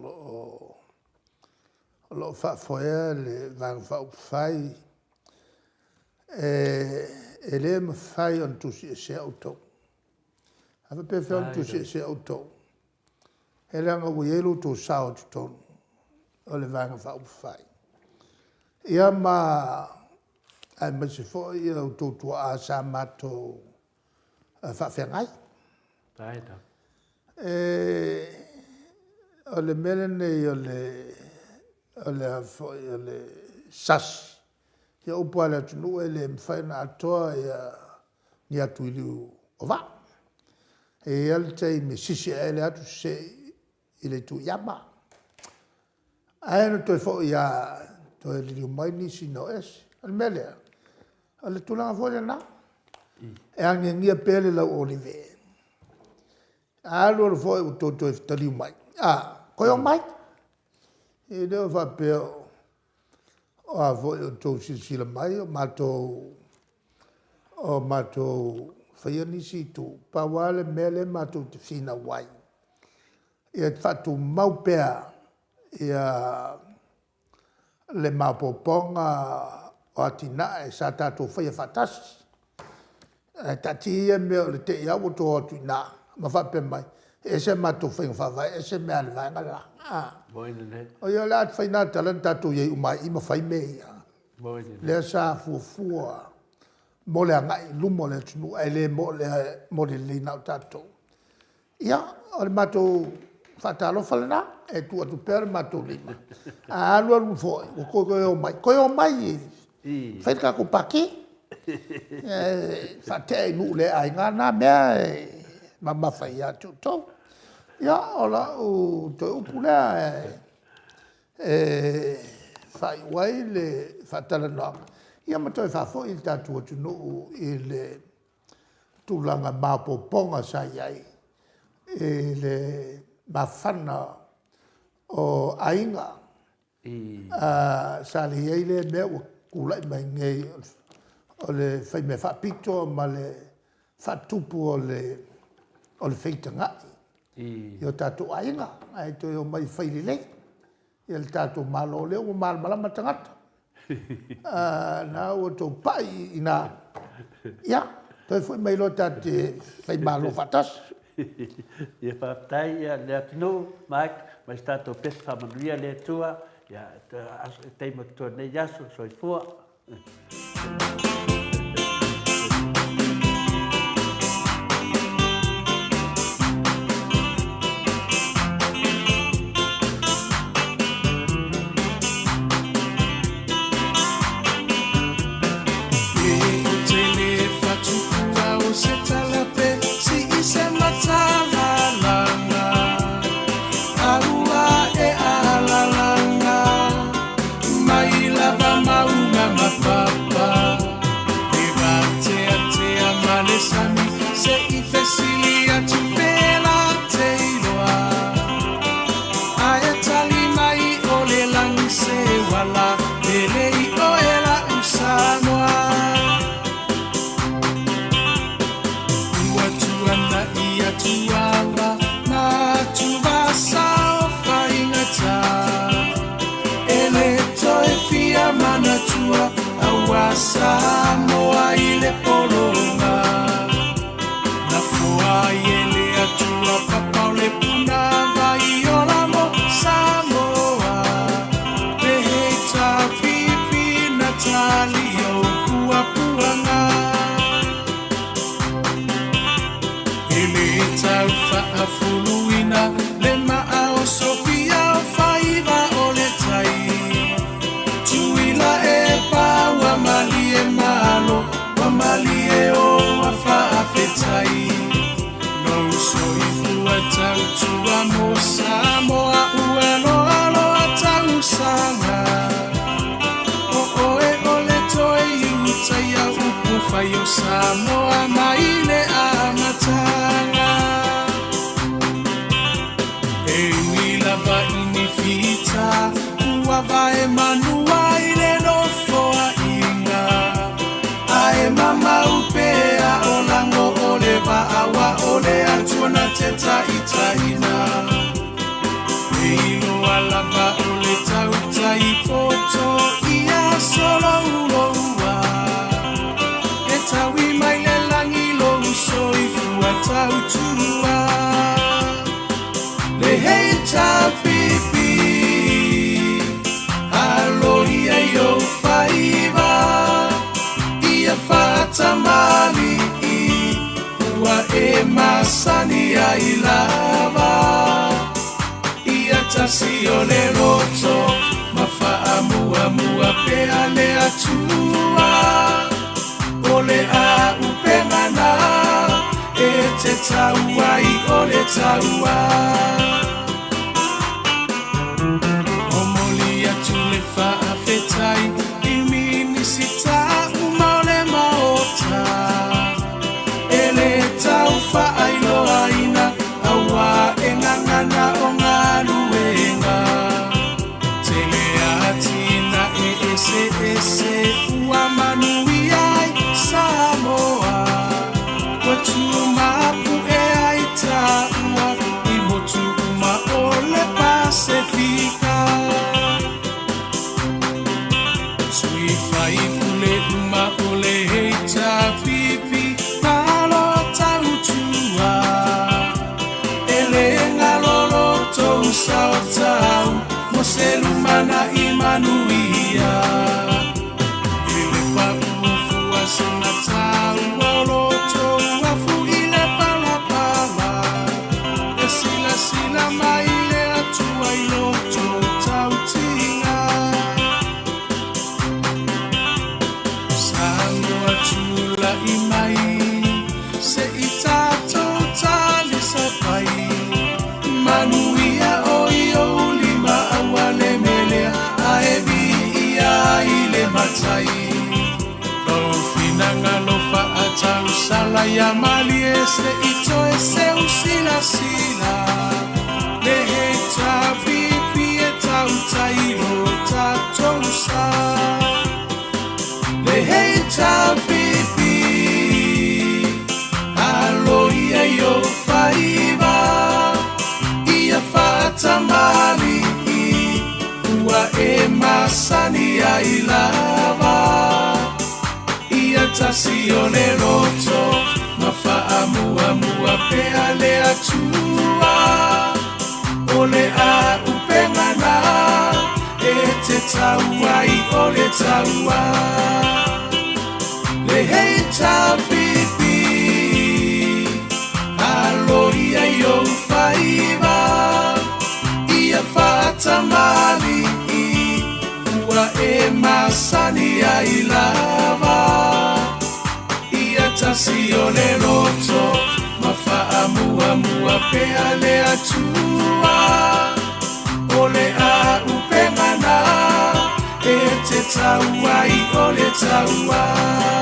lo o faafoea le Vaega Faaupufai, e le mafai ona tusiesea outou. A faapefea ona tusiesea outou? E leaga ua i ai lo outou sao i totonu o le Vaega Faaupufai. Ia ma aemaise foi o outou tuaa sa matou faafeagai. O le mea lenei o le sasi, ia o upu lava a le atunuu e le mafai ona atoa ni atu i liu o vaa. E i ai lava le taimi e sisi ae ai le atu sese i le itu iama. Ae na toe foi lava, toe liliu mai nisi na o ese. O le mea lea, o le tulaga foi lena, e agiagia pea le lauolive. A alu alu foi ua outou toe taliu mai, toe omai. E le faapea o outou silasila mai o matou faia nisi itu. Pau lava le mea lea matou te finau ai, ia faatumau pea ia le maopoopoga o atinae sa tatou faia faatasi. Ae taatia ia mea o le te i lava ua outou o atu i ina ma faapea mai, e ese a matou faiga faavae ese mea a le Vaega le la. O le a fai na tala na tatou i ai uma lava i i ma fai mea ia, lea sa fuafua mo le agai i luma o le atunuu ae le mo le lelei na o tatou. Ia, o le matou faatalofa lena, e tuu atu pea le matou lima, a alu alu foi ua outou toe omai, toe omai e fai le tatou Pati, ae faatea i nuu le aina na mea e mamafa ia te outou. Ia, o lau toe upu lea e faaiu ai le faatalanoaga, ia ma toe faafoi le tatou atunuu i le tulaga maopoopoga sa i ai i le mafana o aiga. Sa leai lea mea ua tulai mai nei o le faimea faapito ma le faatupu o le feitagai i o tatou aiga, ae toe omai e fai lelei le tatou Malo o lea ua malamalama tagata. O lena ua outou pai i ina, ia, toe foi mai loa ta te faimalo faatasi. Ia faafetai Leatinuu Mike. Ma si tatou pese faamanuia le Atua, ia, taimi o totoe nei aso, soifua. O le a'upega na e te tau ai o le taua Le HRPP Alo ia i ou faiva Ia fa'atamalii Ua e masani ai lava Ia tasi o le loto Ma fa'amuamua pea le Atua O le a'upega na E te tau ai o le taua.